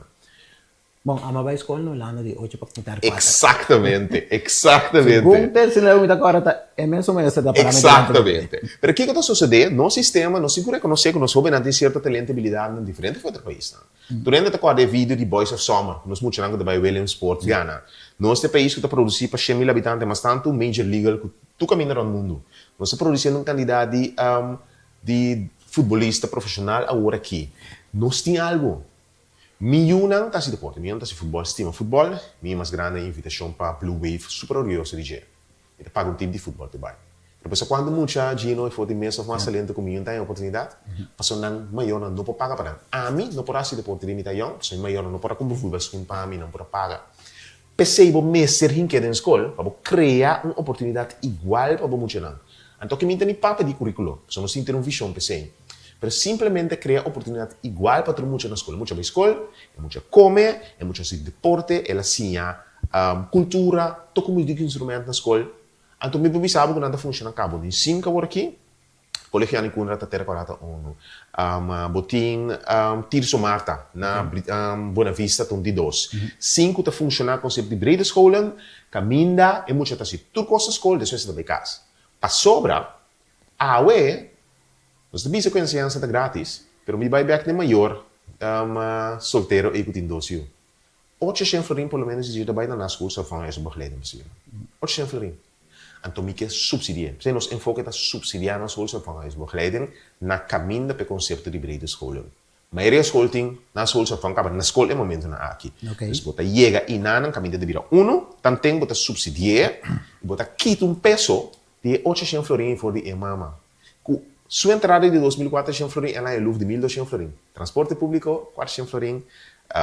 Bon, amo bai skol na Hulanda di ocho pa mitar kuater. Exactamente, exactamente. Segun personal mi ta kòrda ta e mesun maestro ta para mi delante. Exactamente. Pero kiko ta sosodé? Nos sistema, nos tin ku rekonosé ku nos hóbennan tin sierto talento i abilidatnan diferente for otro paisnan. Tur hende ta kòrda e video di Boys of Summer, ku nos muchanan ku ta bai Williamsport gana. Nos ta e pais ku ta produsí pa 100.000 habitante mas tantu Major Leaguer ku tur kaminda rònt mundu. Nos ta produsiendo un kandidat di di futbolista profeshonal awor aki. Nos tin algu. Mi yunan ta hasi deporte, mi yunan ta hasi futbòl, stima futbòl, mi mas grandi a invitashon pa Blue Wave super orguyoso di dje. Mi ta paga un tim di futbòl pa e bai. Pero pensa kuantu mucha Gino i for di mes òf mas talento ku mi un ta haña oportunidat, pasobra nan mayornan no por paga pa nan. Ami no por hasi deporte di mi ta yòn, pasobra mi mayornan no por a kumpra futbòlskun pa mi, nan por a paga. P'esei bo mester hink'é den skol pa bo krea un oportunidat igual pa bo muchanan. Anto ke mi ta ni papia di kurikulo, pasobra nos tin tene un vishon p'esei. Pero simplemente krea oportunidat igual pa tur mucha na skol. E mucha bai skol, e mucha kome, e mucha hasi deporte, el a siña kultura, toka un muzik instrument na skol. Anto mi por bisa bo ku nan ta funshoná kabo den sinku awor aki. Colegio Annie Kundra ta Terra Quarata unu. Bo tin Tirso Martha na Buena Vista ta un di dos. Sinku ta funshoná konsepto di brede scholen, kaminda e mucha ta hasi tur kos na skol, despues e ta bai kas. Pasobra awe nos ta bisa ku enseñansa ta gratis, pero mi bai bèk na e mayor soltero ei ku tin dos yu. Ocho shen florin por lo menos di dje ta bai na naschoolse opvang en begeleiding pa su yu. 800 florin. Anto mi ke subsidi'é. P'esei nos enfoke ta subsidiá naschoolse opvanghuisbegeleiding na kaminda p'e konsepto di brede scholen. Mayoria skol tin naschoolse opvang kaba na skol e momentunan aki. Dus bo ta yega inanan kaminda ta bira unu, tanten bo ta subsidi'é i bo ta kita un peso di e 800 florin for di e mama. Ku su entrada di 2400 florin el a haña luf di 1200 florin. Transporte públiko 400 florin,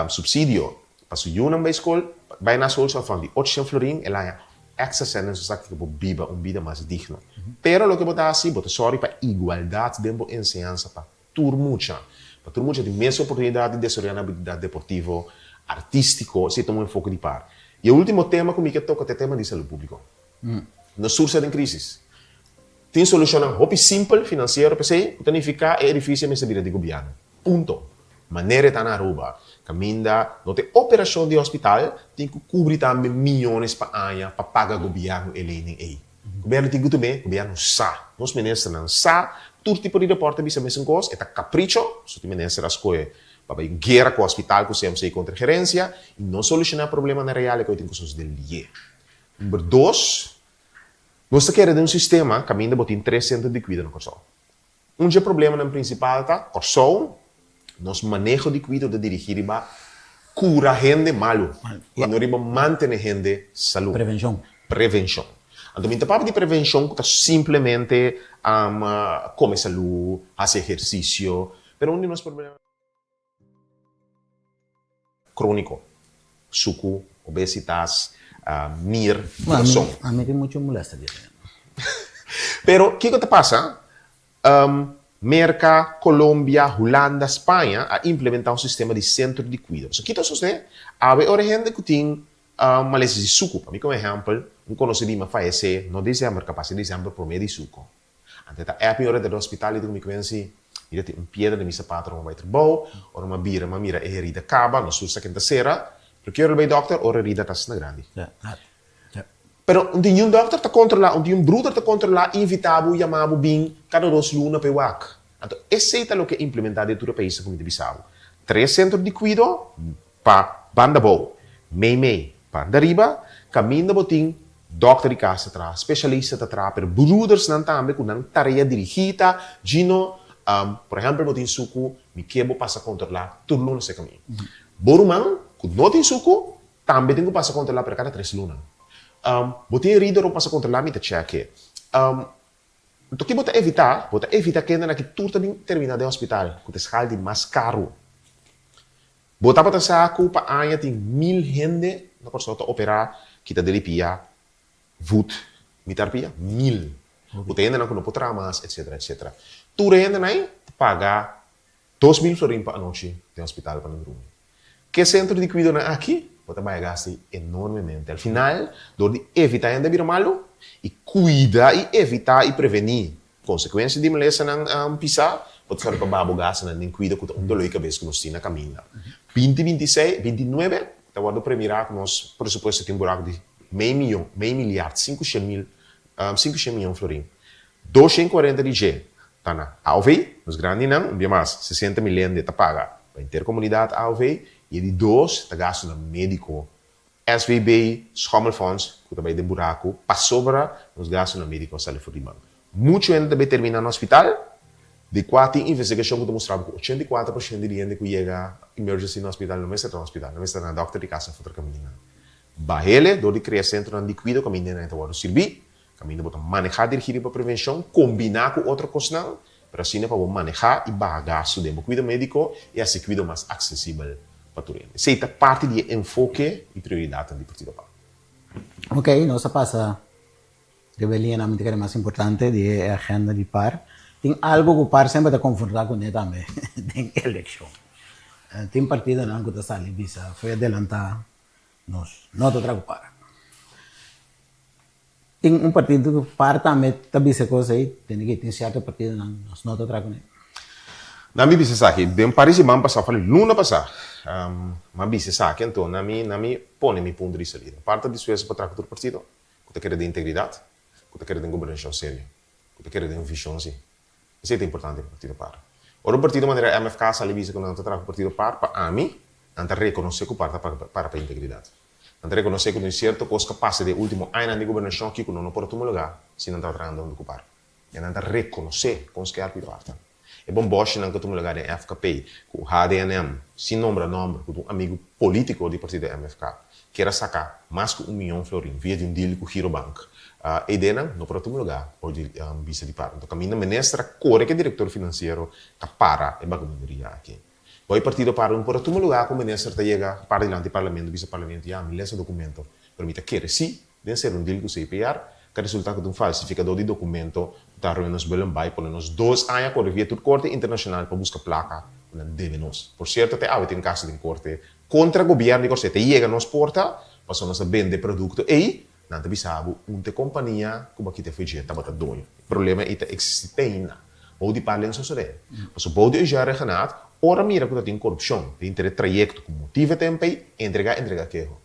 subsidio pa su yunan bai skol, bai naschoolse opvang di 800 florin, el a haña Extra sèn den su sak pa bo biba un bida mas digno. Pero loke bo ta hasi, bo ta sòri pa igualdat den bo enseñansa pa tur mucha. Pa tur mucha tin mes oportunidat di desaroyá nan abilidat deportivo, artístiko, esei ta un enfoke di par. I e último tema ku mi ke toka ta e tema di salú públiko. Nos tur sa den krísis. Tin solushonnan hopi simpel finansiero p'esei ku ta nifiká e edifisio mester bira di gobièrnu. Punto. Manera e ta na Aruba, caminda no ta e operacion di hospital tin cu cubri tambe miyones pa aña pa paga gobierno e leynan ey. Gobierno tin cu tum'e, gobierno sa, nos ministernan sa, tur tipo di rapport ta bisa mesun cos, e ta capricho, so tin minister a scohe pa bay guera cu hospital cu CMC contra gerencia y no soluciona problemanan real e cu tin cu sosode liye. Number dos, nos ta kere den un sistema caminda bo tin tres centro di cuido na Corsou. Un dje problemanan prinsipal ta Kòrsou, nos maneho di kuido ta dirigí riba kura hende malu i no riba mantené hende salú. Prevenshon. Prevenshon. Anto mi ta papia di prevenshon ku ta simplemente kome salú, hasi ehersisio, pero un di nos problemanan. Króniko, suku, obesitas, nir, kurason. Ami tin muchu molesta di esei. Pero kiko ta pasa? Merka, Colombia, Hulanda, Spaña a implementá un sistema di sentro di kuido. Pasobra kiko ta sosodé? Awe ora hende ku tin malesa di suku, pa mi komo ehèmpel, un konosí di mi a fayesé no desèmber, kapas e desèmber promé di suku. Ante ta app mi ora ta den hospital i ta ku mi kuensi, mira tin un piedra den mi sapato ora mi bai trabou, ora mi a bira mi a mira e herida kaba, no sur sa ken ta sera, pero ki ora el bai dokter ora e herida ta asina grandi. Pero un tin un dokter ta kontrola, un tin un bruder ta kontrola, invita bo, yama bo bin kada dos luna pa e wak. Anto esei ta loke a implementa den tur e paisnan ku mi ta bisa bo. Tres sentro di kuido pa banda bou, mei mei, banda riba, kaminda bo tin Dokter di kas ta traha, spesialista ta traha, pero broedersnan tambe ku nan tarea dirigí ta, Gino, por ehèmpel bo tin suku, mi ke bo pasa kontrolá tur luna serka mi. Bo ruman ku no tin suku tambe tin ku pasa kontrolá pero kada tres luna. Bo tin herida ora bo pasa kontrolá mi ta chèk'e. Anto ki bo ta evitá? Bo ta evitá kendenan ki tur ta bin terminá den hospital ku ta eskal di mas karu. Bo tabata sa ku pa aña tin mil hende na Kòrsou ta operá kita deli pia, voet, mitar pia? Mil! Ku ta hendenan ku no por traha mas, etsetera, etsetera. Tur e hendenan ei ta paga 2000 florin pa anochi den hospital pa nan drumi. Ke sentro di kuidonan aki bo ta bai a gasta enormemente. Al final, dor di evitá hende a bira malu i kuida i evitá i prevení Konsekuensia di malesanan pisá bo ta sali pa baha bo gastunan den kuido ku ta un doló di kabes ku nos tin na kaminda. Binti binti i seis, binti i nuebe, ta wòrdu premirá ku nos presupuesto tin un buraku di mei miyon, mei miliard, 500 mil, 500 miyon florin. 240 di dje ta na aov, nos grandinan, un bia mas, 60 mil hende ta paga pa henter komunidat aov, i e di dos ta gastunan médiko SVB, Schommelfonds, ku ta bai den buraku pasobra nos gastunan médiko a sali for di man. Muchu hende ta bai terminá na hospital, di kua tin investigashon ku ta mustra bo ku 84% di hende ku yega emergency na hospital no mester ta na hospital, nan mester ta na dòkter di kas òf otro kaminda. Bahele dor di krea sentronan di kuido kaminda nan ta wòrdu sirbí. Kaminda bo ta manehá dirigí riba prevenshon kombiná ku otro kosnan, pero asina pa bo manehá i baha gastu den bo kuido médiko i hasi kuido mas aksesibel pa tur hende. Esei ta parti di e enfoke i prioridatnan di Partido par. Ok, nos a pasa riba e liñanan mi ta kere mas importante di e agenda di par. Tin algu ku par semper ta konfrontá kuné tambe den elekshon. Tin partidonan ku ta sali bisa fo'i adelantá nos no ta traha ku par. Tin un partido ku par tambe ta bisa e kos ei, tende ke tin sierto partidonan nos no ta traha kuné. Nan mi bisa esaki, den par di siman pasá, òf luna pasá, mi a bisa esaki, anto nan mi nan mi pone mi punto di salida. Par ta dispuesto pa traha ku tur partido ku ta kere den integridat, ku ta kere den gobernashon serio, ku ta kere den vishon si. Esei ta importante pa Partido par. Ora un partido manera MFK sali bisa ku nan ta traha ku Partido par, pa ami, nan ta rekonosé ku par ta para pa integridat. Nan ta rekonosé ku tin sierto kos ku a pasa den e último añanan di gobernashon aki ku no no por a tuma lugá si nan tabata trahando huntu ku par. I nan ta rekonosé kon skèrpi par ta. E bombòshinan ku a tuma lugá den FKP ku HDNM, sin nombra nòmber, ku ta un amigu polítiko di partido MFK, kier a saka mas ku un miyon florin via di un deal ku Girobank. E ideanan no por a tuma lugá for di bista di par. Anto kaminda minister a kore ku e direktor finansiero ta para e bagamunderia aki. Bo e partido par no por a tuma lugá ku minister ta yega para dilanti parlamento bisa parlamento ya mi lesa dokumento pero mi ta kere si den ser un deal ku CPR ta resulta ku ta un falsifikadó di dokumento ku ta ruina nos bel en bai pone nos dos aña kore via tur korte internashonal pa buska plaka ku nan debe nos. Por sierto te awe tin kaso den korte kontra gobièrnu di Kòrsou. E ta yega nos porta pasobra nos a bende produkto ei, nan ta bisa bo un te kompania ku bo a kita for dje tabata doño. E problema ei ta eksistí te ainda. Bou di par len sosodé. Pasobra bou di Eugène Rhuggenaath ora mira ku ta tin korupshon den inter e trayekto ku motivo e tempu ei, entregá entregá keho.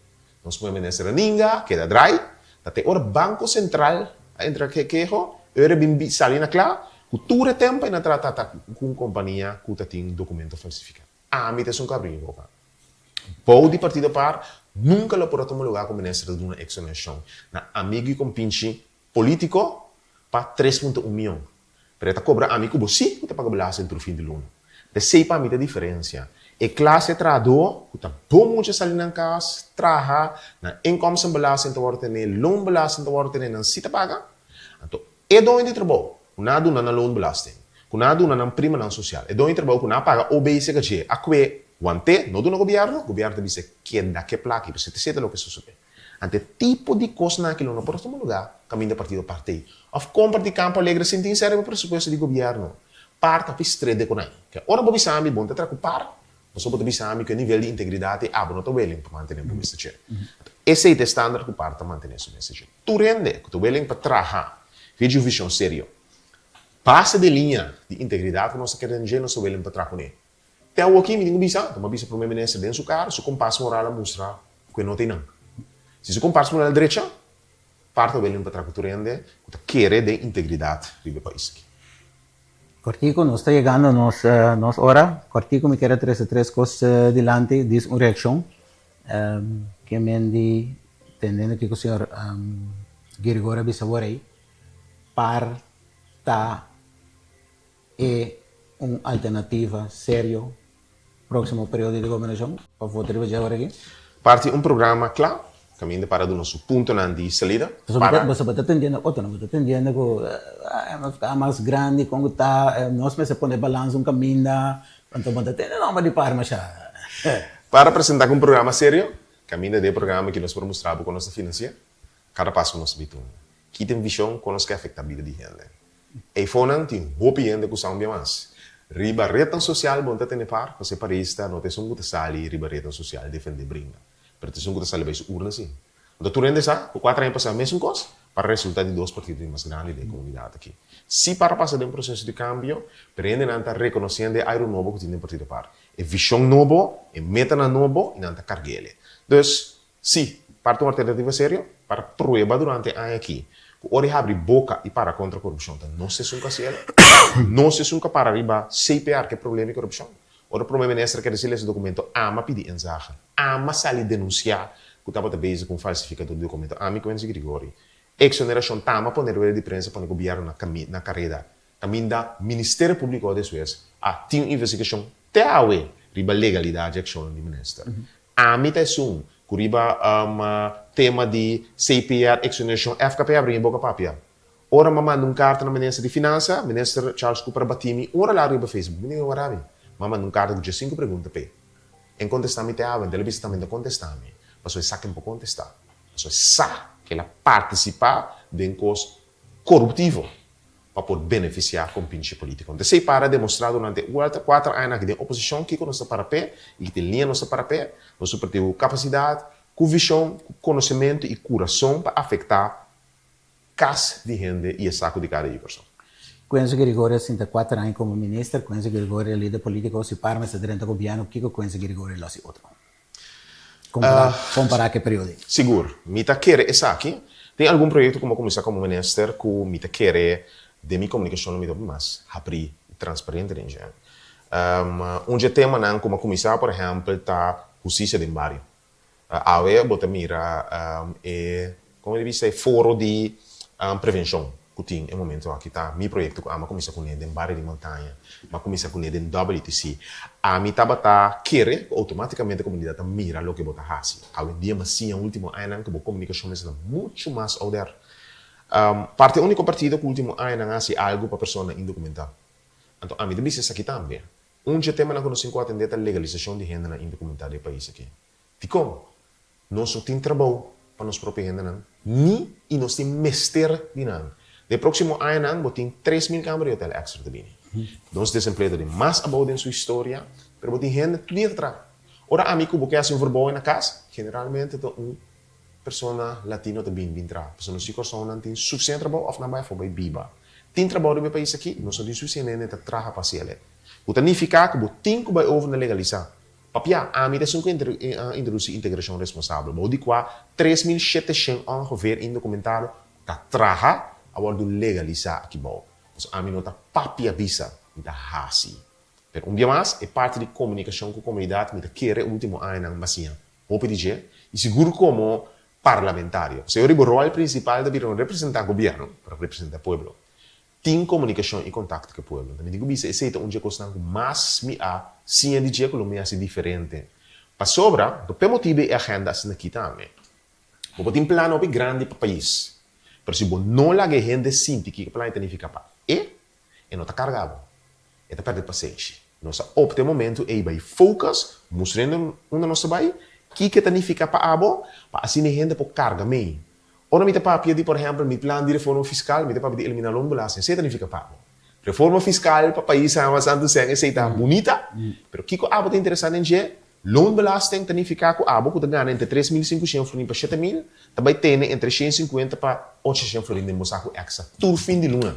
Nos pone minister Aninga keda drai, ta te ora Banco Central a entra ke keho, ora bin sali na kla ku tur e tempo e na trata ta ku un kompania ku ta tin dokumento falsifiká. Ami ta esun ku abri mi boka. Bou di Partido par nunka lo por a tuma lugá ku minister ta duna eksonashon na amigu i kompinchi Politico pa 3.1 mion. Pero e ta cobra ami cu bo si cu ta paga belasting tur fin di luna. P'esey pa mi ta diferencia. E clase trahador cu ta bon mucha sali nan cas, traha, nan inkomstenbelasting ta worde tene, loonbelasting ta worde tene, nan si ta paga. Anto e doño di trabou cu nan a duna nan loonbelasting, cu nan a duna nan primanan social, e doño di trabou cu nan a paga OBCKG a cue wante, no duna gobierno, gobierno ta bisa keda ke plaki, pasobra ta esey ta loke sosode. Ante e tipo di kosnan aki lo no por tuma lugá kaminda partido partei òf kompra di Campo Alegre sin tin sèr riba presupuesto di gobièrnu. Par ta pistrede ku nan. Ke ora bo bisa mi bon ta traha ku par, pasobra bo ta bisa mi ku e nivel di integridat ei abo no ta willing pa mantené bo mes ta dje. Anto esei ta e standard ku par ta mantené su mes ta dje. Tur hende ku ta willing pa traha via di un vishon serio, base di e liña di integridat ku nos ta kere den dje, nos ta willing pa traha kuné. Te awoki mi tin ku bisa, ta bisa prome minister den su kara, su kompas moral a mustra ku e no ta einan. Si su kompas moral drecha, par ta willing pa traha ku tur hende ku ta kere den integridat riba e pais aki. Kòrtiku, nos ta yegando nos nos ora. Kòrtiku mi kere trese tres kos dilanti, dis un reakshon. Ke men di tendendo kiko señor Girigorio a bisa wor ei, par ta. E un alternativa serio proximo periodo di gobernacion pa vota riba dje awor aki? Parti un programa cla caminda para duna su puntonan di salida para. Boso bo ta tendiendo otro, bo ta tendiendo cu MFK mas grandi con cu ta, nos mester pone balans un caminda, anto bo ta tende nomber di par masha. Para presenta cu un programa serio caminda den e programa aki nos por mustra bo con nos ta financia cada paso cu nos ta bituna. Kita en vision con nos ke afecta bida di hende. Eifonan tin hopi hende ku sa un bia mas. Riba retnan sosial bon ta tene par, pasobra e parista no ta esun ku ta sali riba retnan sosial defendé bringa, pero ta esun ku ta sali bai su urna si. Anto tur hende sa ku kuater aña pasá mesun kos para resulta di dos partido di mas grandi den e komunidat aki. Si par a pasa den proseso di kambio, pero hendenan ta rekonosiendo e airu nobo ku tin den partido par, e vishon nobo, e metanan nobo i nan ta karg'ele. Dus, Sí, parti un alternativa serio para prueba durante e aña aki ku ora e habri boka i para kontra korupshon ta nos esun ku hasiel, nos esun ku a para riba CPR ku e problema di korupshon. Ora prome minister ke risibi ese dokumento ama pidi inzage, ama sali denunsiá ku tabata bezig ku un falsifikador di dokumento, ami Quincy Grigori. Eksonerashon ta ama pone rueda di prensa pone gobièrnu na na kareda Kaminda Ministerio Públiko despues a tin un investigashon te awe riba legalidat di akshonnan di minister. Ami ta esun ku riba tema di CPR, eksonerashon, FKP a bringa boka papia. Ora m'a manda un karta na Minister di Finansa, Minister Charles Cooper a bati mi un ora largu riba Facebook. Mi ningun wara mi. M'a manda un karta ku diesinku pregunta p'e. E kontestá mi te awe, el a bisa tambe ta kontestá mi, pasobra e sa ken por kontestá. Pasobra e sa ku el a partisipá den kos koruptivo pa por benefisiá kompinchi polítiko. Enton esei para demostrá durante e kuater añanan aki den oposishon kiko nos ta para p'e i ki tin liña nos ta para p'e. Nos ta parti ku kapasidat, ku vishon, ku konosementu i kurason pa afektá kas di hende i e saku di kada yu persona. Quenzo Gregorio a sinta kuater aña komo minister. Quenzo Gregorio a lider polítiko. Si par mester drenta gobièrnu, kiko Quenzo Gregorio lo hasi otro? Kompará kompará ku e periodo ei. Sigur. Mi ta kere esaki. Tin algun proyekto ku mi a kuminsá komo minister ku mi ta kere den mi komunikashon lo mi ta hopi mas habrí i transparente den dje. Un dje temanan ku mi a kuminsá por ehèmpel ta hustisia den bario. Awe bo ta mira e, como di bisa, e foro di prevencion cu tin e momento aki ta mi proyecto cu ami a cuminsa cune den bario di Montaña, mi a cuminsa cune den WTC. Ami tabata kere cu automaticamente comunidad ta mira loke bo ta haci. Awendia mi a siña ultimo añanan cu bo comunicacion mester ta mucho mas ouder. Parti unico partido cu ultimo añanan a haci algo pa personanan indocumenta. Anto ami ta bisa esaki tambe. Un dje temanan ku nos tin ku atendé ta legalisashon di hendenan indokumentá di e pais aki. Dikon? Nos no tin trabou pa nos propio hendenan, ni i nos tin mester di nan. Den e próksimo añanan bo tin 3000 kamber di hotel èkstra ta bini. Nos desempleo ta den mas abou den su historia, pero bo tin hende tur dia ta traha. Ora ami ku bo ke hasi un verbouwing na kas, generalmente ta un persona latino ta bin bin traha. Pasobra nos di Kòrsounan tin sufisiente trabou òf nan bai afó bai biba. Tin trabou riba e pais aki, nos no tin sufisiente hende ta traha pa hasi el'e. Ku ta nifiká ku bo tin ku bai over na legalisá. Papia, ami ta esun ku a introdusí integrashon responsabel, bou di kua 3700 ongeveer indokumentado ta traha a wòrdu legalisá aki bou. Pasobra ami no ta papia bisa, mi ta hasi. Pero un bia mas, e parti di komunikashon ku komunidat mi ta kere último añanan basiña hopi di dje, i sigur komo parlamentario. Pasobra riba ròl prinsipal ta bira no representá gobièrnu, pero representá pueblo. Tin komunikashon i kontakto ku e pueblo. Mi tin ku bisa esei ta un dje kosnan ku mas mi a siña di dje ku lo mi hasi diferente. Pasobra, pa e motibu e agenda asina aki tambe. Bo por tin plan hopi grandi pa pais, pero si bo no laga e hende sinti kiko e plan ei ta nifiká pa e, e no ta karga bo. E ta pèrdè pasenshi. Nos a opta e momentu ei bai focus, mustra hende unda nos ta bai, kiko e ta nifiká pa abo, pa asina e hende por karga mei. Ora mi ta papia di, por ehèmpel, mi plan di reforma fiskal, mi ta papia di eliminá loonbelasting, esei ta nifiká pa abo. Reforma fiskal pa pais Awa Santu Sèn, esei ta bunita, pero kiko abo ta interesá den dje? Loonbelasting ta nifiká ku abo ku ta gana entre 3500 florin pa 7000, ta bai tene entre 150 pa 800 florin den bo saku èkstra tur fin di luna.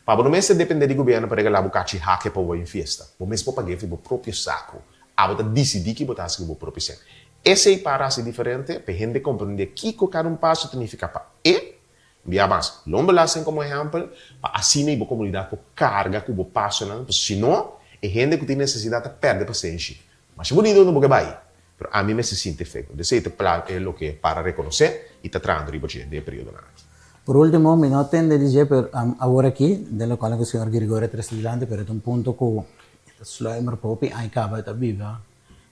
Pa abo no mester dependé di gobièrnu pa regalá bo kachi hake pa bo bai un fiesta. Bo mes por pag'é for bo propio saku. Abo ta disidí ki bo ta hasi ku bo propio sèn. Esei para hasi diferente pa e hende komprendé kiko kada un paso ta nifiká pa e. Bia mas, loonbelasting komo ehèmpel, pa asina i bo komunidat por karga ku bo pasonan, pasobra si no, e hende ku tin nesesidat ta pèrdè pasenshi. Masha bunito unda bo ke bai, pero ami mester sinti efekto. Di esei ta plan e loke para rekonosé i ta trahando riba dje den e periodonan aki. Por ultimo, mi no a tende di dje, pero awor aki, den lokual ku señor Gregorio a trese dilanti, pero e ta un punto ku e ta sluimer pa hopi aña kaba e ta biba.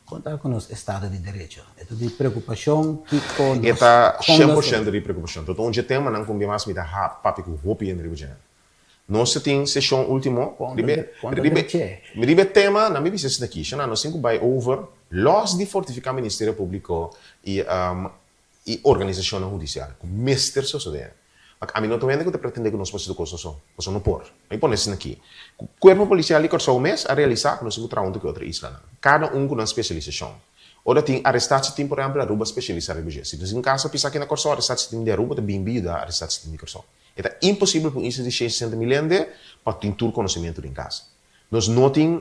Kon ta ku nos estado di derecho? E ta di preokupashon? Kiko nos E ta shen por shento di preokupashon. Tot un dje temanan ku un bia mas mi ta papia ku hopi hende riba dje. Nos ta tin seshon ultimo riba riba riba e tema, nan mi bisa esaki aki, shana nos tin ku bai over los di fortifiká Ministerio Públiko i i organisashonnan hudisial ku mester sosodé. Wak, ami no ta un hende ku ta pretendé ku nos por hasi tur kos nos so, pasobra no por. Mi pone asina aki, ku Kuerpo Polisial di Kòrsou mes a realisá ku nos tin ku traha huntu ku e otro islanan, kada un ku nan spesialisashon. Ora tin arrestatieteam, por ehèmpel, Aruba spesialisá riba dje. Si nos tin un kaso pisa aki na Kòrsou, arrestatieteam di Aruba ta bin bin yuda arrestatieteam di Kòrsou. E ta imposibel pa un isla di 160 mil hende pa tin tur konosementu den kas. Nos no tin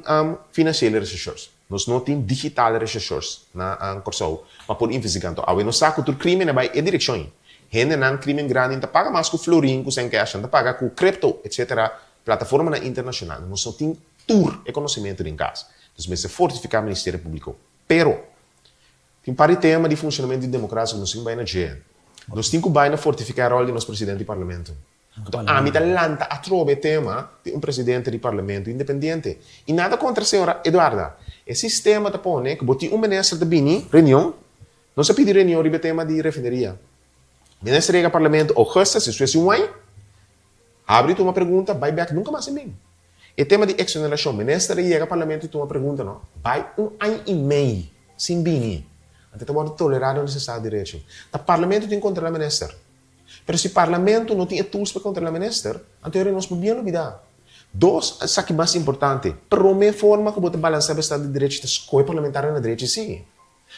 financiële rechercheurs, nos no tin digitale rechercheurs na Kòrsou pa por investigá. Anto awe nos sa ku tur krimen a bai e direkshon ei. Hendenan krimen grandi ta paga mas ku florin, ku sèn kèsh, nan ta paga ku crypto, etcetera, plataformanan internashonal. Nos no tin tur e konosementu den kas. Nos mester fortifiká Ministerio Públiko. Pero, tin un par di tema di funshonamentu di demokrasia ku nos tin ku bai na dje. Nos tin ku bai na fortifiká e ròl di nos presidente di parlamento. Anto ami ta lanta atrobe e tema di un presidente di parlamento independiente. I nada contra señora Eduarda. E sistema ta pone cu bo tin un minister ta bini reunion. Nos a pidi reunion riba e tema di refineria. Minister yega parlamento augustus, despues di un aña. Habri tuma pregunta, bai bek nunka mas e bin. E tema di exonerashon, minister a yega parlamento i tuma pregunta no, bai un aña i mei sin bini. Anto ta wòrdu tolerá den nos estado di derecho. Ta parlamento tin kontrolá minister. Pero si parlamento no tin e tools pa kontrolá minister, anto yora nos por bien lubidá. Dos, esaki mas importante, promé forma ku bo ta balansá bo estado di derecho ta skohe parlamentario na drechi sí.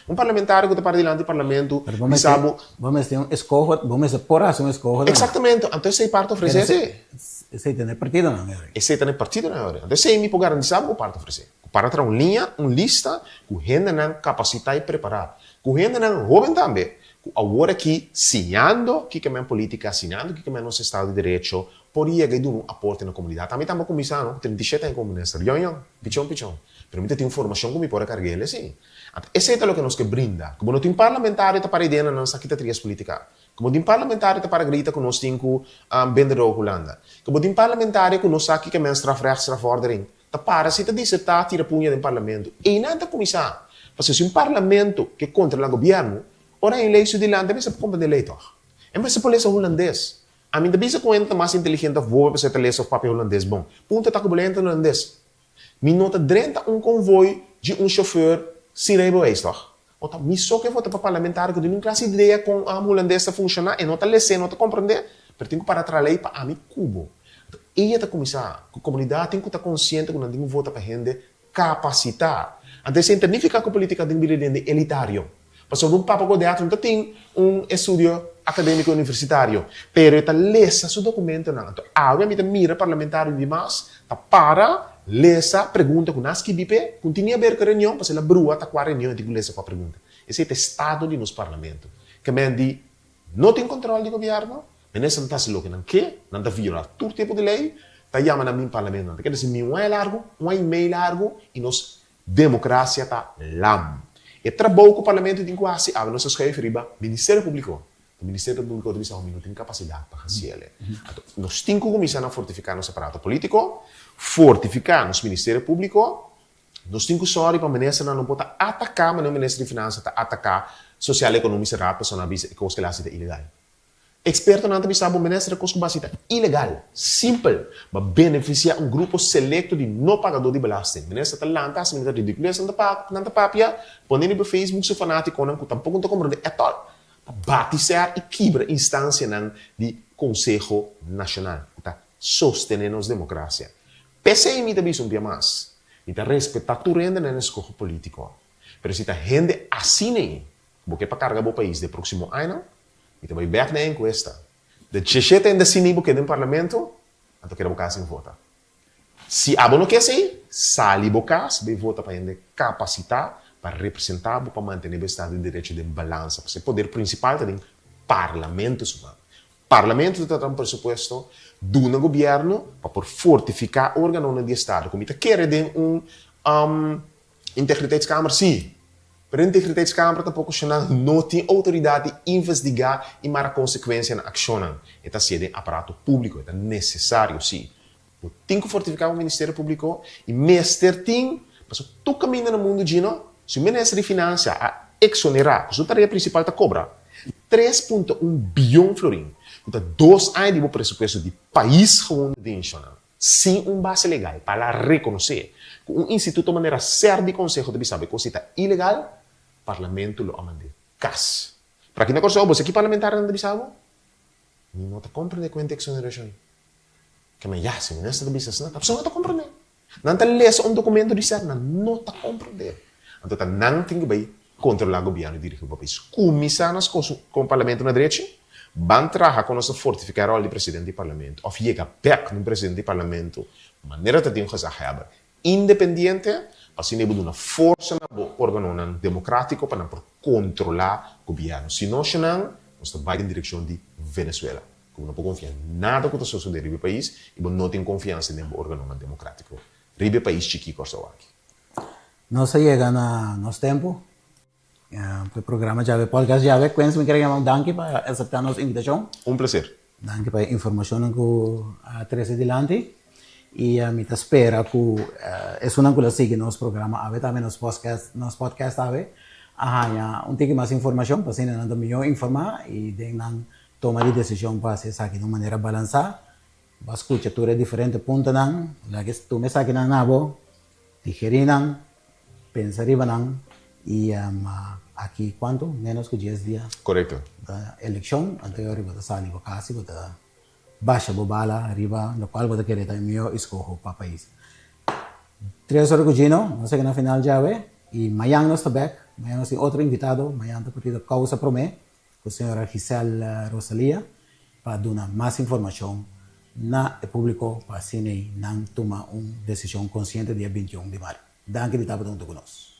Un parlamentario ku ta para dilanti parlamento Pero bo bisa mester, bo. bo mester un eskoho, bo mester por hasi un eskoho tambe. Exactamente, anto esei parti Pero ofresé esei, si. esei ta na e partidonan ahora. Esei ta na e partidonan ahora. Anto esei mi por garantisa bo ku parti ofresé. Ku para traha un liña, un lista ku hendenan kapasitá i prepará. Ku hendenan hóben tambe, ku awor aki siñando kiko men polítika, siñando kiko men nos estado di derecho, por yega i duna un aporte na komunidat. Ami tambe a kuminsá no, ku 37 aña komo minister. Yòn yòn, pichon pichon. Pero mi ta tin un formashon ku mi por a karg'é el esei. Anto esei ta loke nos ke brinda. Ku bo no tin parlamentario ta para idea na nan sa kita trias politica. Ku bo tin parlamentario ta para grita ku nos tin ku bende droga Hulanda. Ku bo tin parlamentario ku no sa kiko men strafrecht, strafvordering. Ta para si ta diserta tira puña den parlamento. Einan ta kuminsá. Pasobra si un parlamento ke kontrola gobièrnu, ora hay lei su dilanti e mester por komprende lei tòg. E mester por lesa hulandes. Ami ta bisa ku hende ta mas inteligente òf bobo pasobra e ta lesa òf papia hulandes bon. Punto ta ku bo lei hende hulandes. Mi no ta drenta un konvoi di un shofùr sin rijbewijs tòg? O ta mi so ke vota pa parlamentario ku tin un klase idea kon hulandes ta funshoná, e no ta les'é, e no ta komprendé, pero tin ku para tra lei pa ami ku bo. Anto eya ta kuminsá ku komunidat tin ku ta konsiente ku nan tin ku vota pa hende kapasitá. Anto esei ta nifiká ku politika tin bira hende elitario. Pasobra un papa Godeato no ta tin un estudio akadémiko universitario, pero e ta lesa su dokumentonan. Anto awe mi ta mira parlamentario di mas ta para lesa pregunta ku nan a skibi p'e, ku no tin ni aber ku e reunion, pasobra el a brua ta kua reunion e tin ku lesa kua pregunta. Esei ta e stado di nos parlamento. Ke men di no tin kontrol di gobièrnu, minister nan ta hasi loke nan ke, nan ta violá tur tipo di lei, ta yama nan bin parlamento, nan ta keda si mi un aña largu, un aña i mei largu i nos Demokrasia ta lam. E trabou ku parlamento tin ku hasi awe nos ta schuif riba Ministerio Públiko. E Ministerio Públiko ta bisa mi no tin kapasidat pa hasiel. Anto nos tin ku kuminsá na fortifiká nos aparato polítiko, fortifiká nos Ministerio Públiko. Nos tin ku sòri pa ministernan no por ta ataká manera Minister di Finansa ta ataká Sociaal Economische Raad pasobra nan a bisa e kos ku el hasi ta ilegal. Ekspertonan ta bisa bo minister e kos ku bo hasi ta ilegal, simpel, bo a benefisiá un grupo selekto di no pagadó di belasting. Minister ta lanta hasi manera ridikules nan ta nan ta papia, pone riba Facebook su fanátikonan ku tampoko no ta komprondé ètòl, ta bati sèr i kibra instansianan di Konseho Nashonal ku ta sostené nos demokrasia. P'esei mi ta bisa un bia mas, mi ta respetá tur hende na nan eskoho polítiko, pero si ta hende asina ei ku bo ke pa karga bo pais den próksimo añanan, Mi ta bai bek na e enkuesta. De djeshete hende asina bo keda den parlamento, anto keda bo kas sin vota. Si abo no ke esei, sali bo kas bai vota pa hende kapasitá pa representá bo pa mantené bo estado di derecho den balansa, pasobra e poder prinsipal ta den parlamento su man. Parlamento ta trata un presupuesto duna gobièrnu pa por fortifiká organonan di estado. Ku mi ta kere den un Integriteitskamer sí, pero Integriteitskamer tampoko shonal no tin outoridat di investigá i mara konsekuensia na akshonnan. E ta hasié den aparato públiko, e ta nesesario sí. Bo tin ku fortifiká bo Ministerio Públiko i mester tin, pasobra tur kaminda na mundu djino, si un minister di Finansia a eksonerá ku su tarea prinsipal ta kobra 3,1 bion florin, ku ta dos aña di bo presupuesto di pais gewoon den shonal. Sin un base legal pa la rekonosé ku un instituto manera ser di konseho ta bisa bo e kos ei ta ilegal, Parlamento lo a mand'é kas. Pero aki na Kòrsou bo sa ki parlamentarionan ta bisa bo? Mi no ta komprendé kuenta eksonerashon. Keme ya, si minister ta bisa asina, ta pasobra no ta komprendé. Nan ta lesa un dokumento di ser, nan no ta komprendé. Anto ta nan tin ku bai kontrolá gobièrnu i dirigí bo pais. Kuminsá nos kon Parlamento na drechi, ban traha kon nos ta fortifiká e ròl di presidente di Parlamento òf yega bèk na un presidente di Parlamento manera ta tin un gezaghèber independiente pa asina e bo duna forsa na bo organonan demokrátiko pa nan por kontrolá gobièrnu. Si no ashonan, nos ta bai den direkshon di Venezuela, ku bo no por konfia nada ku ta sosodé riba e pais i bo no tin konfiansa den bo organonan demokrátiko riba e pais chikí Kòrsou aki. Nos a yega na nos tempu pa e programa djawe podcast djawe. Quincy mi kere yama danki pa aseptá nos invitashon. Un plaser. Danki pa e informashonnan ku a trese dilanti i mi ta spera ku esunnan ku lo sigui nos programa awe tambe nos podcast nos podcast awe a haña un tiki mas informashon pa asina nan ta mihó informá i den nan toma di desishon pa hasi esaki di un manera balansá. Bo a skucha tur e diferente puntonan, laga e tuma esakinan na bo, digerí nan, pensa riba nan i aki kuantu? Ménos ku dies dia Korekto. ta elekshon, anto e ora bo ta sali bo kas i bo ta basha bo bala riba lokual bo ta kere ta e mihó eskoho pa pais. Tres ora ku Gino, nos a yega na final djawe i mañan nos ta bèk, mañan nos tin otro invitado, mañan ta partido Kousa Promé ku señora Giselle Rosalia pa duna mas informashon na e públiko pa asina ei nan tuma un desishon konsiente dia 21 di maart. Danki di tabata huntu ku nos.